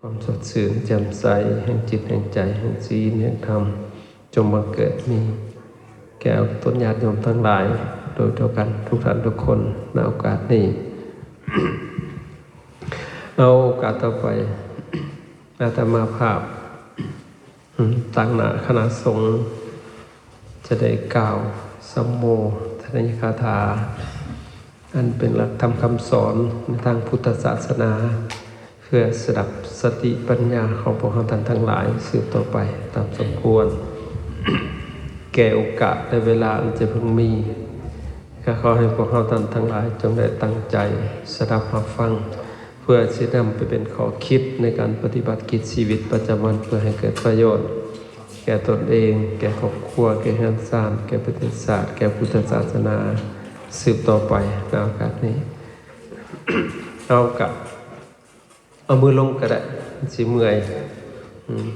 ວາມສົດຊື່ນແຈ່ມໃສແຫ່ງຈິດແຫ່ງໃຈ ແຫ່ງສິນແຫ່ງທຳ ຈົ່ງບັງເກີດມີແກ່ຕົນຍາດໂຍມທັງຫຼາຍ ໂດຍທົ່ວກັນທຸກທ່ານທຸກຄົນ ໃນໂອກາດນີ້. ເອົາ ໂອກາດຕໍ່ໄປ ອາດຕະມາພາບ ອືມ ຕາງໜ້າຄະນະສົງ ຈະໄດ້ກ່າວສຳໂມທະນາຍະຄາຖາ ອັນເປັນຫຼັກທຳຄຳສອນໃນທາງພຸດທະສາສະໜາ ເພື່ອສະດັບສະຕິປັນຍາຂອງພວກເຮົາທ່ານທັງຫຼາຍສືບຕໍ່ໄປຕາມສົມຄວນ ແກ່ໂອກາດ ແລະ ເວລາອັນຈະເພິ່ງມີ. ກໍຂໍໃຫ້ພວກເຮົາທ່ານທັງຫຼາຍ ຈົ່ງໄດ້ຕັ້ງໃຈສະດັບຮັບຟັງ ເພື່ອຊິນຳໄປເປັນຂໍ້ຄິດໃນການປະຕິບັດກິດຊີວິດປະຈຳວັນ ເພື່ອໃຫ້ເກີດປະໂຫຍດແກ່ຕົນເອງ, ແກ່ຄອບຄົວ, ແກ່ເຮືອນຊານ, ແກ່ປະເທດຊາດ, ແກ່ພຸດທະສາສະໜາ ສືບຕໍ່ໄປໃນໂອກາດນີ້. ເຮົາກະເອົາມືລົງກໍໄດ້ ມັນຊິເມື່ອຍ. ອືມ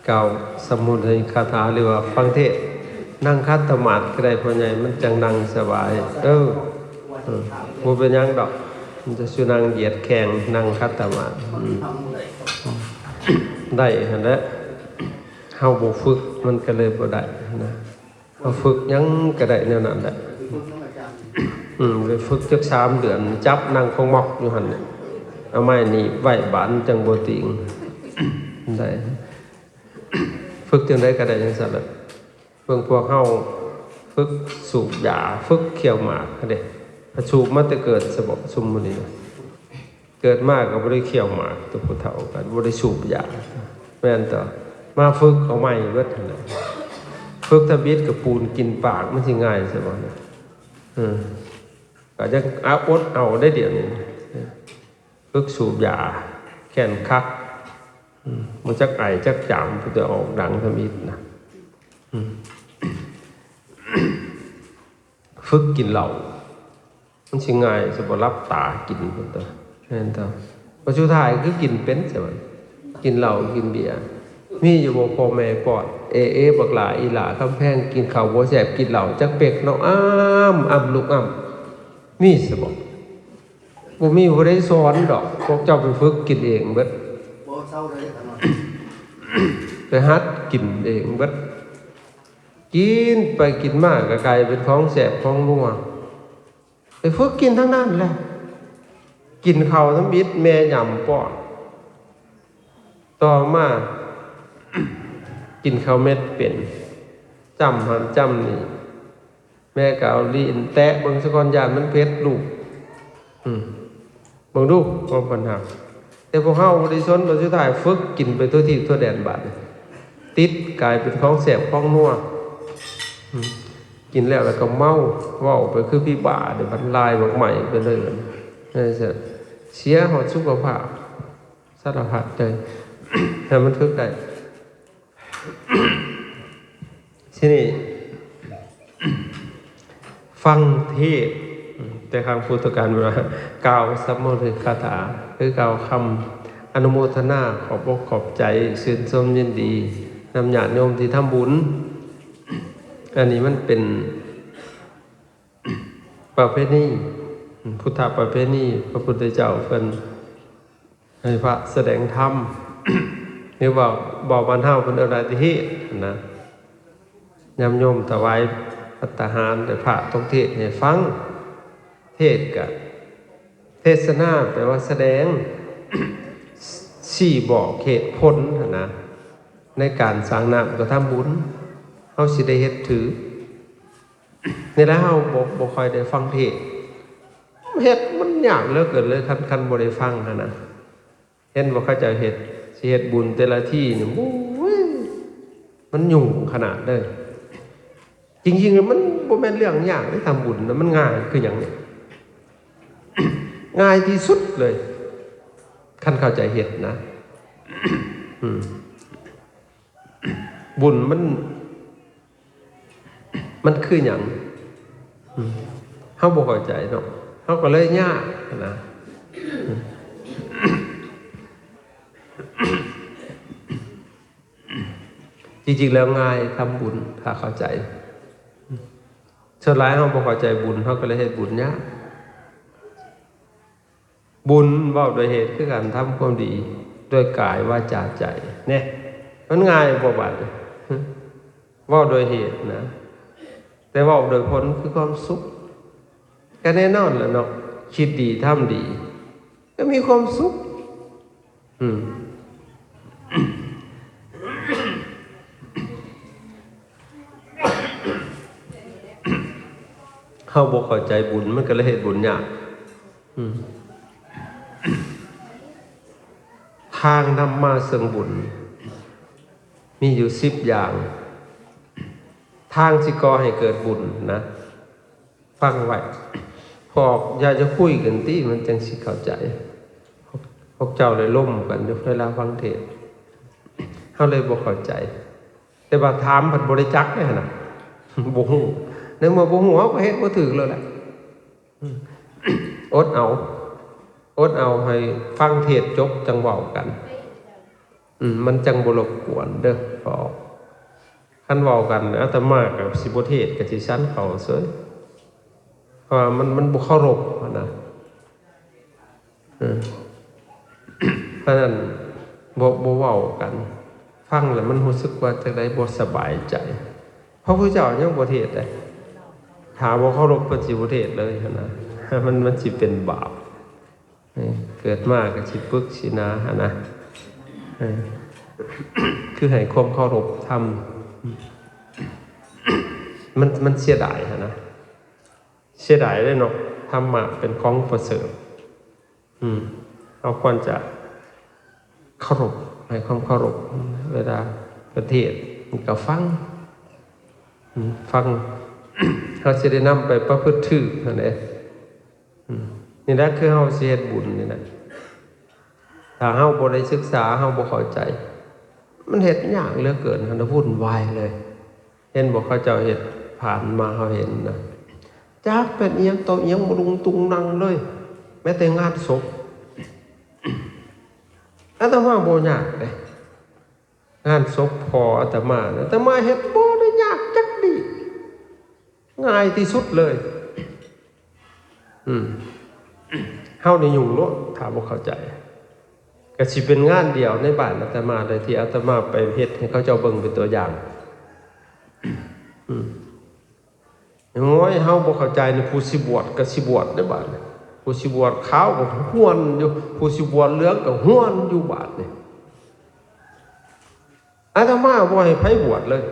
ກ່າວສຳໂມທະນາຍະຄາຖາ ຫຼືວ່າຟັງເທດ ນັ່ງຂັດຕະໝາດກໍໄດ້ ພໍ່ໃຫຍ່ ມັນຈັ່ງນັ່ງສະບາຍ. ເອີ ເອີ ບໍ່ເປັນຫຍັງດອກ ມັນຈະສູ່ນັ່ງຢຽດແຂ້ງ ນັ່ງຂັດຕະໝາດ. ອືມ ໄດ້ຫັ້ນແຫຼະ ເຮົາບໍ່ຝຶກມັນກໍເລີຍບໍ່ໄດ້ນະ. ເຮົາຝຶກຫຍັງກໍໄດ້ແນວນັ້ນແຫຼະ. ອືມ ໄປຝຶກຈັກສາມເດືອນ ຈັບນັ່ງຂອງໝອກຢູ່ຫັ້ນແຫຼະ ເອົາໄມ້ໜີບໄວ້ ບາດມັນຈັ່ງບໍ່ຕີງ. ໄດ້ ຝຶກຈັ່ງໃດກໍໄດ້ຈັ່ງຊັ້ນແຫຼະ. ເບິ່ງພວກເຮົາຝຶກສູບຢາ ຝຶກຂ້ຽວໝາກເດ້ ຖ້າສູບມາແຕ່ເກີດຊະບໍ ຊຸມມື້ນີ້ນະ. ເກີດມາກໍບໍ່ໄດ້ຂ້ຽວໝາກ ຕົວຜູ້ເຖົ້າກໍບໍ່ໄດ້ສູບຢາ ແມ່ນຕົວະ? ມາຝຶກເອົາໃໝ່ເບິດຫັ້ນແຫຼະ. ຝຶກທຳອິດກໍປູນກິນປາກ ມັນຊິງ່າຍຊະບໍນະ? ເອີ ກໍຍັງອາ ອົດເອົາໄດ້ດຽວນີ້ ຝຶກສູບຢາ ແຂນຄັກ ອືມ ບໍ່ຈັກໄອຈັກຈາມ ເປັນແຕ່ອອກດັງທຳອິດນະ. ອືມ ຝຶກກິນເຫຼົ້າ ມັນຊິງ່າຍຊະບໍ ຫຼັບຕາກິນພຸ້ນຕົວະ ແມ່ນຕົວະ? ບັດສຸດທ້າຍຄືກິນເປັນຊະບັດ ກິນເຫຼົ້າກິນເບຍ. ມີຢູ່ບໍ່ພໍ່ແມ່ປ້ອນ ເອ ເອ ບັກຫຼ້າ ອີ່ຫຼ້າຄຳແພງ ກິນເຂົ້າບໍ່ແຊບ ກິນເຫຼົ້າຈັກເປັກເນາະ ອ້ຳ ອ້ຳ ລຸກອ້ຳ ມີຊະບໍ? ບໍ່ມີຜູ້ໃດສອນດອກ ພວກເຈົ້າໄປຝຶກກິນເອງເບິດ ບໍ່ເຊົາເລີຍ ໄປຫັດກິນເອງເບິດ. ກິນໄປກິນມາກໍກາຍເປັນຂອງແຊບຂອງນົວ ໄປຝຶກກິນທັງນັ້ນແຫຼະ. ກິນເຂົ້າທຳອິດແມ່ຫຍ້ຳປ້ອນ ຕໍ່ມາກິນເຂົ້າເມັດເປັນ ຈ້ຳຫັ້ນຈ້ຳນີ້ ແມ່ກໍເອົາລີ້ນແຕະເບິ່ງສາກ່ອນ ຢ້ານມັນເຜັດລູກ. ອືມ ເບິ່ງດູຄວາມພັນຫັກ. ແຕ່ພວກເຮົາບໍ່ໄດ້ສົນ ບັດສຸດທ້າຍຝຶກກິນໄປທົ່ວທີບທົ່ວແດນບາດນີ້ ຕິດກາຍເປັນຂອງແຊບຂອງນົວ. ອືມ ກິນແລ້ວ ແລ້ວກໍເມົາ ເວົ້າໄປຄືຜີບ້າເດ້ ບັດລາຍບັກໄໝ້ໄປເລີຍ. ເອີ ເສຍຮອດສຸຂະພາບ ສາລະພັດເລີຍ ຖ້າມັນຝຶກໄດ້. ທີນີ້ ຟັງເທດ ແຕ່ຄັ້ງພຸດທະການເວລາກ່າວສຳໂມທະນາຍະຄາຖາ ຄືກ່າວຄຳອະນຸໂມທະນາ ຂອບອົກຂອບໃຈ ຊື່ນຊົມຍິນດີນຳຍາດໂຍມທີ່ທຳບຸນ. ອັນນີ້ມັນເປັນປະເພນີ ພຸດທະປະເພນີ ພະພຸດທະເຈົ້າເພິ່ນ ໃຫ້ພະສະແດງທຳ ຫຼືວ່າເວົ້າບ້ານເຮົາເພິ່ນເອີ້ນວ່າອາຕິເທດນະ. ຍາມໂຍມຖວາຍພັດຕາຫານ ແລະ ພະຕ້ອງເທດໃຫ້ຟັງ. ເທດກະ ເທດສະນາ ແປວ່າສະແດງ ຊີ້ບອກເຫດຜົນຫັ້ນນະ ໃນການສ້າງນາມກະທຳບຸນ ເຮົາຊິໄດ້ເຮັດຖືກ. ນີ້ແຫຼະ ເຮົາບໍ່ ບໍ່ຄ່ອຍໄດ້ຟັງເທດ ເຮັດມັນຍາກເຫຼືອເກີນເລີຍ ຄັນ ຄັນບໍ່ໄດ້ຟັງຫັ້ນນະ. ເຫັນບໍ່ ເຂົາເຈົ້າເຮັດ ຊິເຮັດບຸນແຕ່ລະທີນີ້ ໂອ້ຍ ມັນຫຍຸ້ງຂະໜາດເລີຍ. ຈິງໆ ແລ້ວມັນບໍ່ແມ່ນເລື່ອງຍາກເດ້ ທຳບຸນນະ ມັນງ່າຍຄືຫຍັງນີ້ ງ່າຍທີ່ສຸດເລີຍ ຄັນເຂົ້າໃຈເຮັດນະ. ອືມ ບຸນມັນ ມັນຄືຫຍັງ? ອືມ ເຮົາບໍ່ເຂົ້າໃຈເນາະ ເຮົາກໍເລີຍຍາກນະ. ອືມ ຈິງໆ ແລ້ວງ່າຍທຳບຸນ ຖ້າເຂົ້າໃຈ. ສ່ວນຫຼາຍເຮົາບໍ່ເຂົ້າໃຈບຸນ ເຮົາກໍເລີຍເຮັດບຸນຍາກ. ບຸນເວົ້າດ້ວຍເຫດຄືກັນ, ທຳຄວາມດີດ້ວຍກາຍ ວາຈາ ໃຈ. ແນ່ ມັນງ່າຍບໍ່ບາດນີ້? ເວົ້າດ້ວຍເຫດນະ, ແຕ່ເວົ້າໂດຍຜົນຄືຄວາມສຸກ. ກໍແນ່ນອນແຫຼະເນາະ, ຄິດດີທຳດີ ກໍມີຄວາມສຸກ. ອືມ ເຮົາບໍ່ເຂົ້າໃຈບຸນ ມັນກໍເລີຍເຮັດບຸນຍາກ. ອືມ ທາງນຳມາເຊິ່ງບຸນ ມີຢູ່ສິບຢ່າງ. ທາງຊິກໍ່ໃຫ້ເກີດບຸນນະ, ຟັງໄວ້. ພວກຢ່າຈະຄຸຍກັນຕິ ມັນຈັ່ງຊິເຂົ້າໃຈ. ພວກເຈົ້າໄດ້ລົມກັນຢູ່ເວລາຟັງເທດ, ເຮົາເລີຍບໍ່ເຂົ້າໃຈ. ແຕ່ວ່າຖາມພັດບໍ່ໄດ້ຈັກເດ້ຫັ້ນນະ, ບໍ່ຮູ້. ໃນເມື່ອບໍ່ຮູ້ ເຮົາກໍເຮັດບໍ່ຖືກແລ້ວແຫຼະ. ອືມ ອົດເອົາ, ອົດເອົາໃຫ້ຟັງເທດຈົບຈັ່ງເວົ້າກັນ. ອືມ ມັນຈັ່ງບໍ່ລົບກວນເດີ້. ເພາະຄັນເວົ້າກັນ ອາດຕະມາກໍຊິບໍ່ເທດ ກໍຊິສັນເຂົ້າເສີຍ, ເພາະວ່າມັນ ມັນບໍ່ເຄົາລົບຫັ້ນນະ. ເອີ ເພາະນັ້ນ ບໍ່ ບໍ່ເວົ້າກັນ, ຟັງແລ້ວມັນຮູ້ສຶກວ່າຈັ່ງໃດ ບໍ່ສະບາຍໃຈ. ພະພຸດທະເຈົ້າຍັງບໍ່ເທດເດ້, ຖ້າບໍ່ເຄົາລົບເພິ່ນຊິບໍ່ເທດເລີຍຫັ້ນນະ, ມັນ ມັນຊິເປັນບາບ. ເອີ ເກີດມາກໍຊິປຶກຊິໜາຫັ້ນນະ, ເອີ ຄືໃຫ້ຄວາມເຄົາລົບທຳ. ມັນ ມັນເສຍດາຍຫັ້ນນະ, ເສຍດາຍເດ້ເນາະ, ທຳມະເປັນຂອງປະເສີດ. ອືມ ເຮົາຄວນຈະເຄົາລົບ, ໃຫ້ຄວາມເຄົາລົບ. ເວລາເພິ່ນເທດ ກໍຟັງ, ອືມ ຟັງ, ເຮົາຊິໄດ້ນຳໄປປະພຶດຖືກຫັ້ນເດ້. ອືມ ນີ້ແຫຼະຄືເຮົາຊິເຮັດບຸນນີ້ນະ, ຖ້າເຮົາບໍ່ໄດ້ສຶກສາ ເຮົາບໍ່ເຂົ້າໃຈ ມັນເຮັດຍາກເຫຼືອເກີນ, ຫັ້ນນະ ວຸ່ນວາຍເລີຍ. ເຫັນບໍ່ ເຂົາເຈົ້າເຮັດຜ່ານມາ ເຮົາເຫັນນະ, ຈັກເປັນອີ່ຫຍັງຕໍ່ອີ່ຫຍັງ ມາລຸງຕຸງນັງເລີຍ, ແມ້ແຕ່ງານສົບ. ອາດຕະມາບໍ່ຍາກເດ້, ງານສົບພໍ່ອາດຕະມາ ອາດຕະມາເຮັດບໍ່ໄດ້ຍາກຈັກດີ້, ງ່າຍທີ່ສຸດເລີຍ. ອືມ ເຮົານີ້ຫຍຸ້ງໂລດ ຖ້າບໍ່ເຂົ້າໃຈ. ກະຊິເປັນງານດຽວໃນບ້ານອາດຕະມາເລີຍ ທີ່ອາດຕະມາໄປເຮັດໃຫ້ເຂົາເຈົ້າເບິ່ງເປັນຕົວຢ່າງ. ອືມ ໂອ້ຍ ເຮົາບໍ່ເຂົ້າໃຈນີ້ ຜູ້ຊິບວດກໍຊິບວດໃນບາດນີ້, ຜູ້ຊິບວດຂາວກໍຫ້ວນຢູ່, ຜູ້ຊິບວດເຫຼືອງກໍຫ້ວນຢູ່ບາດນີ້. ອາດຕະມາບໍ່ໃຫ້ໃຜບວດເລີຍ.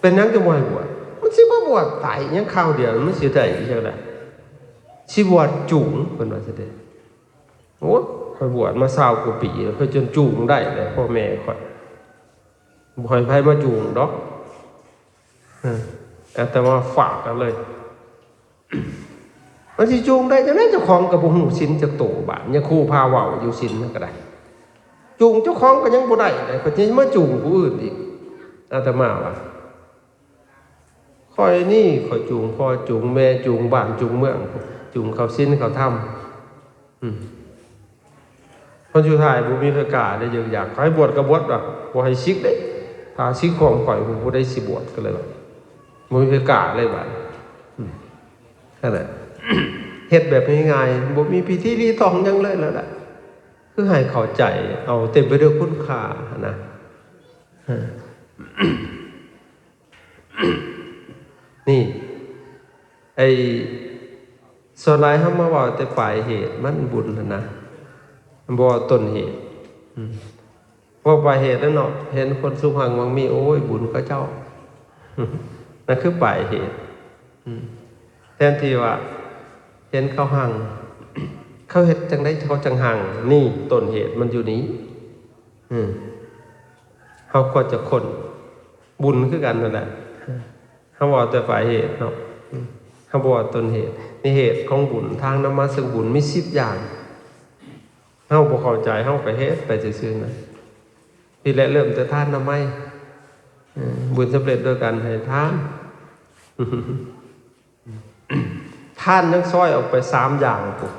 ເປັນຫຍັງຈຶ່ງບໍ່ໃຫ້ບວດ? ມັນຊິມາບວດຕາຍຫຍັງຄາວດຽວ ມັນຊິໄດ້ອີ່ຫຍັງລະ? ຊິບວດຈູງ ເພິ່ນວ່າຊັ້ນເດ້. ໂອ້ຍ ຂ້ອຍບວດມາຊາວກວ່າປີແລ້ວ ຂ້ອຍຈົນຈູງໄດ້ແລ້ວ ພໍ່ແມ່ຂ້ອຍ ບໍ່ໃຫ້ໃຜມາຈູງດອກ. ເອີ ອາດຕະມາຝາກເອົາເລີຍ. ມັນຊິຈູງໄດ້ຈັ່ງໃດ? ເຈົ້າຂອງກໍບໍ່ຮູ້ສິນຈັກໂຕບາດ, ຍາຄູພາເວົ້າຢູ່ສິນນັ້ນກໍໄດ້. ຈູງເຈົ້າຂອງກໍຍັງບໍ່ໄດ້ເລີຍ, ກໍຊິມາຈູງຜູ້ອື່ນອີກ. ອາດຕະມາວ່າ ຂ້ອຍນີ້ ຂ້ອຍຈູງພໍ່ຈູງແມ່ ຈູງບ້ານຈູງເມືອງ ຈູງເຂົ້າສິນເຂົ້າທຳ. ອືມ ຜົນສຸດທ້າຍບໍ່ມີໃຜກ້າເດ້, ຢາກ ຢາກໃຫ້ບວດກໍບວດວ່າ ບໍ່ໃຫ້ສິກເດ້. ຖ້າສິກຂອງຂ້ອຍ ຜູ້ໃດຊິບວດ ກໍເລີຍວ່າ ບໍ່ມີໃຜກ້າເລີຍບາດ. ອືມ ນັ້ນແຫຼະ ເຮັດແບບງ່າຍໆ ບໍ່ມີພິທີລີຕອງຫຍັງເລີຍ. ນັ້ນແຫຼະ ຄືໃຫ້ເຂົ້າໃຈເອົາ ເຕັມໄປດ້ວຍຄຸນຄ່າຫັ້ນນະ. ເອີ ນີ້ ໄອ້ ສ່ວນຫຼາຍເຮົາມາເວົ້າແຕ່ປາຍເຫດ ມັນບຸນຫັ້ນນະ ບໍ່ເວົ້າຕົ້ນເຫດ. ອືມ ເວົ້າປາຍເຫດແລ້ວເນາະ, ເຫັນຄົນສຸກຮັ່ງມັ່ງມີ ໂອ້ຍ ບຸນເຂົາເຈົ້າ. ນັ້ນຄືປາຍເຫດ. ອືມ ແທນທີ່ວ່າເຫັນເຂົາຮັ່ງ ເຂົາເຮັດຈັ່ງໃດເຂົາຈັ່ງຮັ່ງ, ນີ້ຕົ້ນເຫດມັນຢູ່ນີ້. ອືມ ເຮົາຄວນຈະຄົ້ນ ບຸນຄືກັນນັ້ນແຫຼະ. ເຮົາເວົ້າແຕ່ປາຍເຫດເນາະ, ເຮົາບໍ່ເວົ້າຕົ້ນເຫດ. ນີ້ເຫດຂອງບຸນ, ທາງນຳມາເຊິ່ງບຸນມີສິບຢ່າງ. ເຮົາບໍ່ເຂົ້າໃຈ ເຮົາກໍເຮັດໄປຊື່ໆນະ. ນີ້ແຫຼະ ເລີ່ມແຕ່ທານນາໄມ. ເອີ ບຸນສຳເລັດໂດຍການໃຫ້ທານ. ທານຍັງຊອຍອອກໄປສາມຢ່າງພຸ້ນ.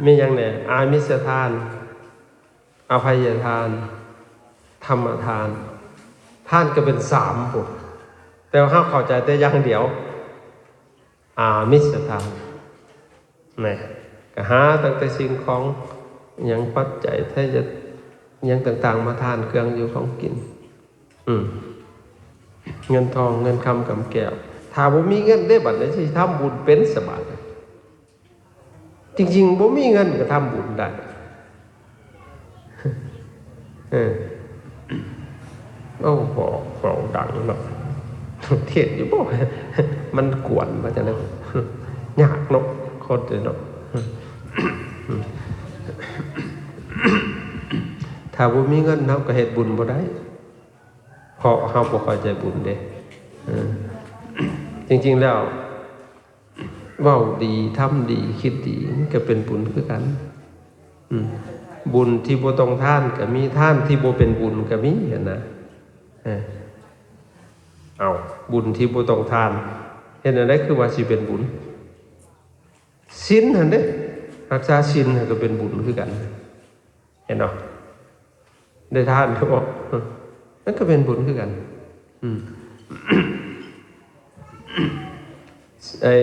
ມີຫຍັງແດ່? ອາມິສທານ, ອະໄພຍະທານ, ທຳມະທານ. ທານກໍເປັນສາມພຸ້ນ, ແຕ່ວ່າເຮົາເຂົ້າໃຈແຕ່ຢ່າງດຽວ ອາມິສທານ. ແມ່ນ ກໍຫາຕັ້ງແຕ່ສິ່ງຂອງ ຫຍັງ ປັດໄຈ ໄທຍະ ຫຍັງຕ່າງໆ ມາທານເຄື່ອງຢູ່ຂອງກິນ. ອືມ ເງິນທອງ ເງິນຄຳກຳແກ້ວ. ຖ້າບໍ່ມີເງິນເດ້ ບັດນີ້ຊິທຳບຸນເປັນສະບາດ. ຈິງໆ ບໍ່ມີເງິນກໍທຳບຸນໄດ້. ເອີ ໂອ້ ເວົ້າ ເວົ້າດັງເນາະ ເທດຢູ່ບໍ່? ມັນກວນວ່າຈັ່ງໃດ? ຍາກເນາະ ຄົນເນາະ. ຖ້າບໍ່ມີເງິນ ເຮົາກໍເຮັດບຸນບໍ່ໄດ້ ເພາະເຮົາບໍ່ເຂົ້າໃຈບຸນເດ້. ເອີ ຈິງໆ ແລ້ວ ເວົ້າດີ ທຳດີ ຄິດດີ ມັນກໍເປັນບຸນຄືກັນ. ອືມ ບຸນທີ່ບໍ່ຕ້ອງທານກໍມີ ທານທີ່ບໍ່ເປັນບຸນກໍມີຫັ້ນນະ. ເອີ ເອົາ ບຸນທີ່ບໍ່ຕ້ອງທານ ເຮັດແນວໃດຄືວ່າຊິເປັນບຸນ? ສິນຫັ້ນເດ້ ຮັກສາສິນຫັ້ນກໍເປັນບຸນຄືກັນ. ເຫັນບໍ່? ໄດ້ທານຢູ່ບໍ່? ມັນກໍເປັນບຸນຄືກັນ. ອືມ ໄອ້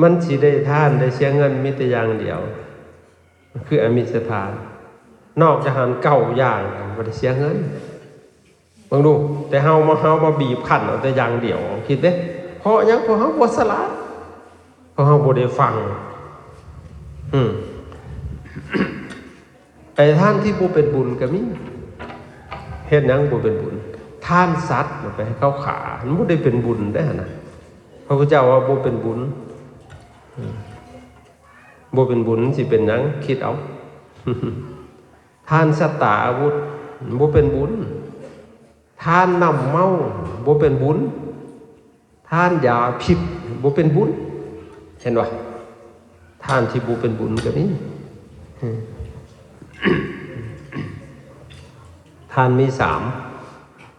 ມັນຊິໄດ້ທານ ໄດ້ເສຍເງິນ ມີແຕ່ຢ່າງດຽວ ຄືອາມິດສະທານ. ນອກຈາກຫັ້ນເກົ້າຢ່າງ ບໍ່ໄດ້ເສຍເງິນ. ເບິ່ງດູ ແຕ່ເຮົາມາ ເຮົາມາບີບຄັ້ນເອົາແຕ່ຢ່າງດຽວ ຄິດເດ້. ເພາະຫຍັງ? ເພາະເຮົາບໍ່ສະຫຼາດ ເພາະເຮົາບໍ່ໄດ້ຟັງ. ອືມ ໄອ້ທານທີ່ບໍ່ເປັນບຸນກໍມີ. ເຮັດຫຍັງບໍ່ເປັນບຸນ? ທານສັດ ໄປໃຫ້ເຂົາຂ້າ ມັນບໍ່ໄດ້ເປັນບຸນເດ້ຫັ້ນນະ. ພະພຸດທະເຈົ້າວ່າບໍ່ເປັນບຸນ. ອືມ ບໍ່ເປັນບຸນ ຊິເປັນຫຍັງ? ຄິດເອົາ. ທານສັດຕາອາວຸດ ບໍ່ເປັນບຸນ. ທານນ້ຳເມົາ ບໍ່ເປັນບຸນ. ທານຢາພິດ ບໍ່ເປັນບຸນ. ເຫັນບໍ່? ທານທີ່ບໍ່ເປັນບຸນກໍມີ. ທານມີສາມ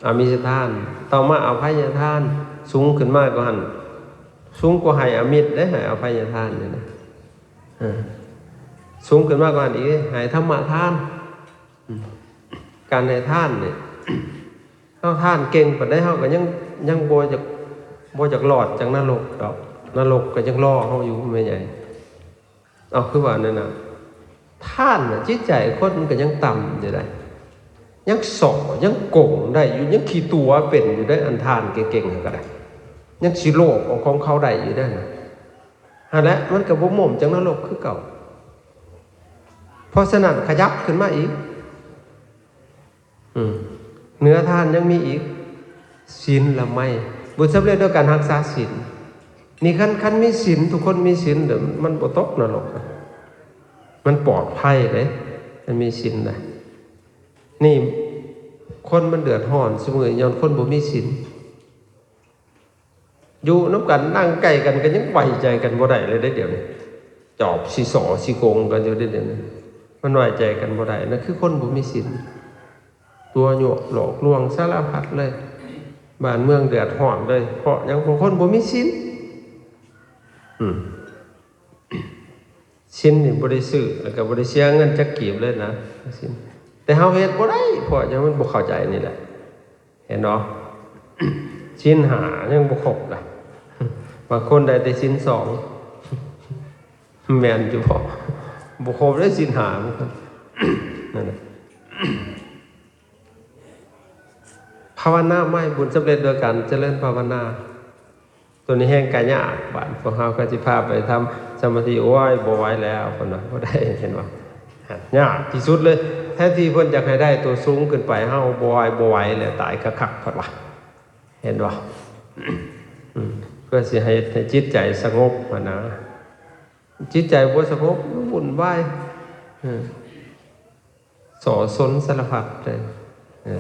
ອາມິດສະທານ ຕໍ່ມາອະໄພຍະທານ. ສູງຂຶ້ນມາກວ່າຫັ້ນ ສູງກວ່າໃຫ້ອາມິດເດ້ ໃຫ້ອະໄພຍະທານນີ້ນະ. ເອີ ສູງຂຶ້ນມາກວ່າຫັ້ນອີກ ໃຫ້ທຳມະທານ. ອືມ ການໃຫ້ທານນີ້ ເຮົາທານເກັ່ງປານໃດ ເຮົາກໍຍັງ ຍັງບໍ່ຢາກ ບໍ່ຢາກລອດຈາກນະລົກດອກ. ນະລົກກໍຍັງລໍເຮົາຢູ່ ແມ່ໃຫຍ່. ເອົາ ຄືວ່ານັ້ນນະ ທານນະ ຈິດໃຈຄົນມັນກໍຍັງຕ່ຳຢູ່ໃດ໋ ຍັງສໍ້ ຍັງໂກງໄດ້ຢູ່ ຍັງຂີ້ຕົວະເປັນຢູ່ໃດ໋. ອັນທານເກັ່ງໆ ຫັ້ນກໍໄດ້ ຍັງຊິໂລບເອົາຂອງເຂົາໄດ້ຢູ່ໃດ໋ນະ. ຫັ້ນແຫຼະ ມັນກໍບໍ່ໂມ້ມຈາກນະລົກຄືເກົ່າ. ເພາະສະນັ້ນ ຂະຫຍັບຂຶ້ນມາອີກ. ອືມ ເໜືອທານຍັງມີອີກ ສິນລະໄມ ບຸນສຳເລັດດ້ວຍການຮັກສາສິນ. ນີ້ ຄັນ ຄັນມີສິນ ທຸກຄົນມີສິນ ມັນບໍ່ຕົກນະລົກ ມັນປອດໄພເດ້ ມັນມີສິນນະ. ນີ້ ຄົນມັນເດືອດຮ້ອນຊຸມື້ ຍ້ອນຄົນບໍ່ມີສິນ. ຢູ່ນຳກັນ ນັ່ງໃກ້ກັນກໍຍັງໄວ້ໃຈກັນບໍ່ໄດ້ເລີຍເດ້ ດຽວນີ້. ຈອບຊິສໍ້ຊິໂກງກັນຢູ່ເດ້ ດຽວນີ້. ມັນໄວ້ໃຈກັນບໍ່ໄດ້ ນັ້ນຄືຄົນບໍ່ມີສິນ. ຕົວະຍົວະຫຼອກລວງສາລະພັດເລີຍ. ບ້ານເມືອງເດືອດຮ້ອນເລີຍ. ເພາະຫຍັງ? ເພາະຄົນບໍ່ມີສິນ. ອືມ. ສິນນີ້ບໍ່ໄດ້ຊື້ ແລ້ວກໍບໍ່ໄດ້ເສຍເງິນຈັກກີບເລີຍນະ ສິນ. ແຕ່ເຮົາເຮັດບໍ່ໄດ້ ເພາະຫຍັງ? ມັນບໍ່ເຂົ້າໃຈນີ້ແຫຼະ. ເຫັນບໍ່? ສິນຫ້າຍັງບໍ່ຄົບລະ ບາງຄົນໄດ້ແຕ່ສິນສອງ ແມ່ນຢູ່ບໍ່? ບໍ່ຄົບເດ້ສິນຫ້າ ນັ້ນແຫຼະ. ພາວະນາໃໝ່ ບຸນສຳເລັດໂດຍການຈະເລີນພາວະນາ. ຕົວນີ້ແຮ່ງກະຍາກ ບາດພວກເຮົາກໍຊິພາໄປທຳສະມາທິ ໂອ້ຍ ບໍ່ໄຫວແລ້ວ ເພິ່ນວ່າ ບໍ່ໄດ້ ເຫັນບໍ່? ຍາກທີ່ສຸດເລີຍ. ແທນທີ່ເພິ່ນຢາກໃຫ້ໄດ້ຕົວສູງຂຶ້ນໄປ ເຮົາບໍ່ໄຫວ ບໍ່ໄຫວແລ້ວ ຕາຍຄັກໆ ເພິ່ນວ່າ ເຫັນບໍ່? ອືມ ເພື່ອຊິໃຫ້ ໃຫ້ຈິດໃຈສະຫງົບຫັ້ນນະ. ຈິດໃຈບໍ່ສະຫງົບ ວຸ່ນວາຍ ເອີ ສໍ້ຊົນສາລະພັດເລີຍ. ເອີ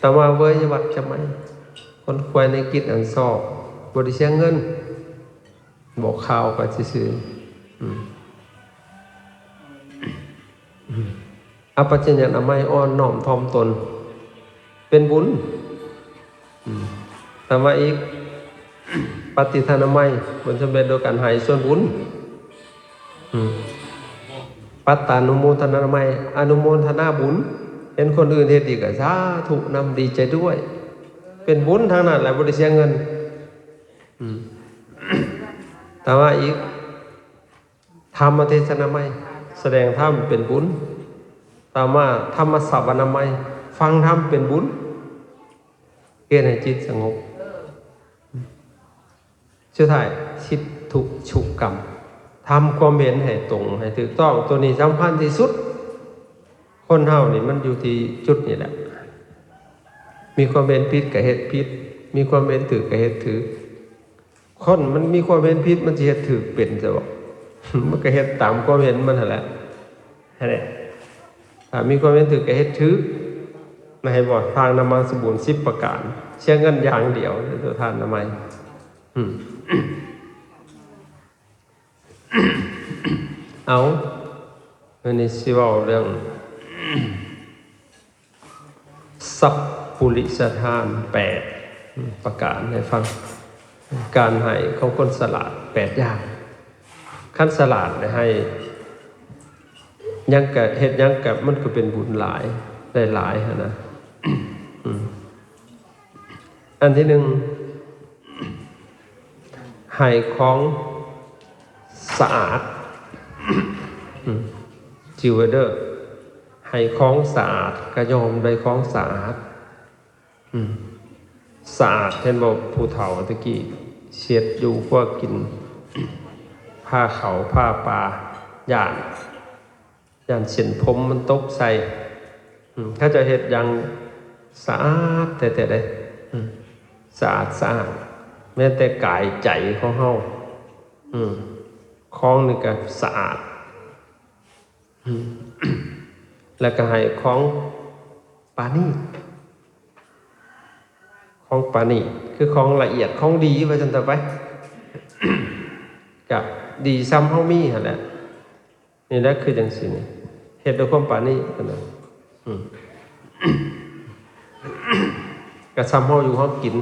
ຕະມາເວີຍວັດຈະໄມ ຂົນຂວາຍໃນກິດອັນຊອບ ບໍ່ໄດ້ເສຍເງິນ ບອກຂ່າວໄປຊື່ໆ. ອືມ ອືມ ອະປັດຈະຍະນາໄມ ອ່ອນນ້ອມຖ່ອມຕົນ ເປັນບຸນ. ອືມ ຕາມມາອີກ ປະຕິທານາໄມ ຜົນສຳເລັດໂດຍການໃຫ້ສ່ວນບຸນ. ອືມ ປັດຕານຸໂມທະນາໄມ ອະນຸໂມທະນາບຸນ ເຫັນຄົນອື່ນເຮັດດີກໍສາທຸນຳ ດີໃຈດ້ວຍ ເປັນບຸນທັງນັ້ນແຫຼະ ບໍ່ໄດ້ເສຍເງິນ. ອືມ ຕາມມາອີກ ທຳມະເທສະນາໄມ ສະແດງທຳເປັນບຸນ. ຕໍ່ມາ ທຳມະສະວະນາໄມ ຟັງທຳເປັນບຸນ ເຮັດໃຫ້ຈິດສະຫງົບ. ສຸດທ້າຍ ທິດຖຸຊຸກຳ ທຳຄວາມເຫັນໃຫ້ຕົງ ໃຫ້ຖືກຕ້ອງ. ໂຕນີ້ສຳຄັນທີ່ສຸດ. ຄົນເຮົານີ້ມັນຢູ່ທີ່ຈຸດນີ້ແຫຼະ ມີຄວາມເຫັນຜິດກໍເຮັດຜິດ ມີຄວາມເຫັນຖືກກໍເຮັດຖືກ. ຄົນມັນມີຄວາມເຫັນຜິດ ມັນຊິເຮັດຖືກເປັນຊະບໍ? ມັນກໍເຮັດຕາມຄວາມເຫັນມັນຫັ້ນແຫຼະ. ຫັ້ນແຫຼະ ຖ້າມີຄວາມເຫັນຖືກກໍເຮັດຖືກ. ນະ ເຫັນບໍ່? ທາງນະມັງສະບູນສິບປະການ ເສຍເງິນຢ່າງດຽວ ໂຕທານນະໄມ. ອືມ ເອົາ ມື້ນີ້ຊິເວົ້າເລື່ອງ ສັບປຸລິສະທານແປດປະການໃຫ້ຟັງ. ການໃຫ້ຂອງຄົນສະຫຼາດແປດຢ່າງ. ຄັນສະຫຼາດໃຫ້ຫຍັງກະ ເຮັດຫຍັງກະ ມັນກໍເປັນບຸນຫຼາຍ ໄດ້ຫຼາຍຫັ້ນນະ. ອືມ ອັນທີໜຶ່ງ ໃຫ້ຂອງສະອາດ. ອືມ ຈິວເດີ ໃຫ້ຂອງສະອາດ ກະຍອມໄດ້ຂອງສະອາດ. ອືມ ສະອາດ ເຫັນບໍ່? ຜູ້ເຖົ້າແຕ່ກີ້ ເຊັດຢູ່ຄົວກິນ ພາເຂົ້າພາປາ ຢ້ານ ຢ້ານເສັ້ນຜົມມັນຕົກໃສ່. ອືມ ເຂົາເຈົ້າເຮັດຢ່າງສະອາດແທ້ໆເດ້. ອືມ ສະອາດສະອາດ ແມ້ແຕ່ກາຍໃຈຂອງເຮົາ. ອືມ ຂອງນີ້ກໍສະອາດ. ອືມ ແລ້ວກໍໃຫ້ຂອງປານີດ ຂອງປານີດ ຄືຂອງລະອຽດ ຂອງດີ ວ່າຊັ້ນເຖາະໄປ. ກະດີສ່ຳເຮົາມີຫັ້ນແຫຼະ. ນີ້ແຫຼະ ຄືຈັ່ງຊີ້ນີ້ ເຮັດດ້ວຍຄວາມປານີດຫັ້ນນະ. ອືມ ກະສ່ຳເຮົາຢູ່ເຮົາກິນ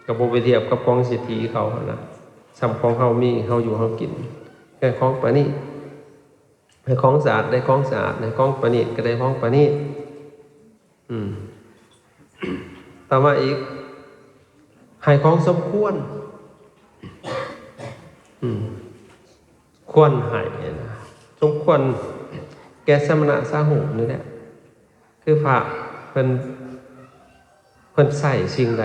ກະບໍ່ໄປທຽບກັບຂອງເສດຖີເຂົາຫັ້ນນະ. ສ່ຳຂອງເຮົາມີ ເຮົາຢູ່ເຮົາກິນ ແຕ່ຂອງປານີດ. ໃຫ້ຂອງສະອາດໄດ້ຂອງສະອາດ ໃຫ້ຂອງປະນີດກໍໄດ້ຂອງປະນີດ. ອືມ ຕໍ່ມາອີກ ໃຫ້ຂອງສົມຄວນ. ອືມ ຄວນໃຫ້ນະ ສົມຄວນແກ່ສະມະນະສາວກນີ້ແຫຼະ. ຄືພະເພິ່ນ ເພິ່ນໃຊ້ສິ່ງໃດ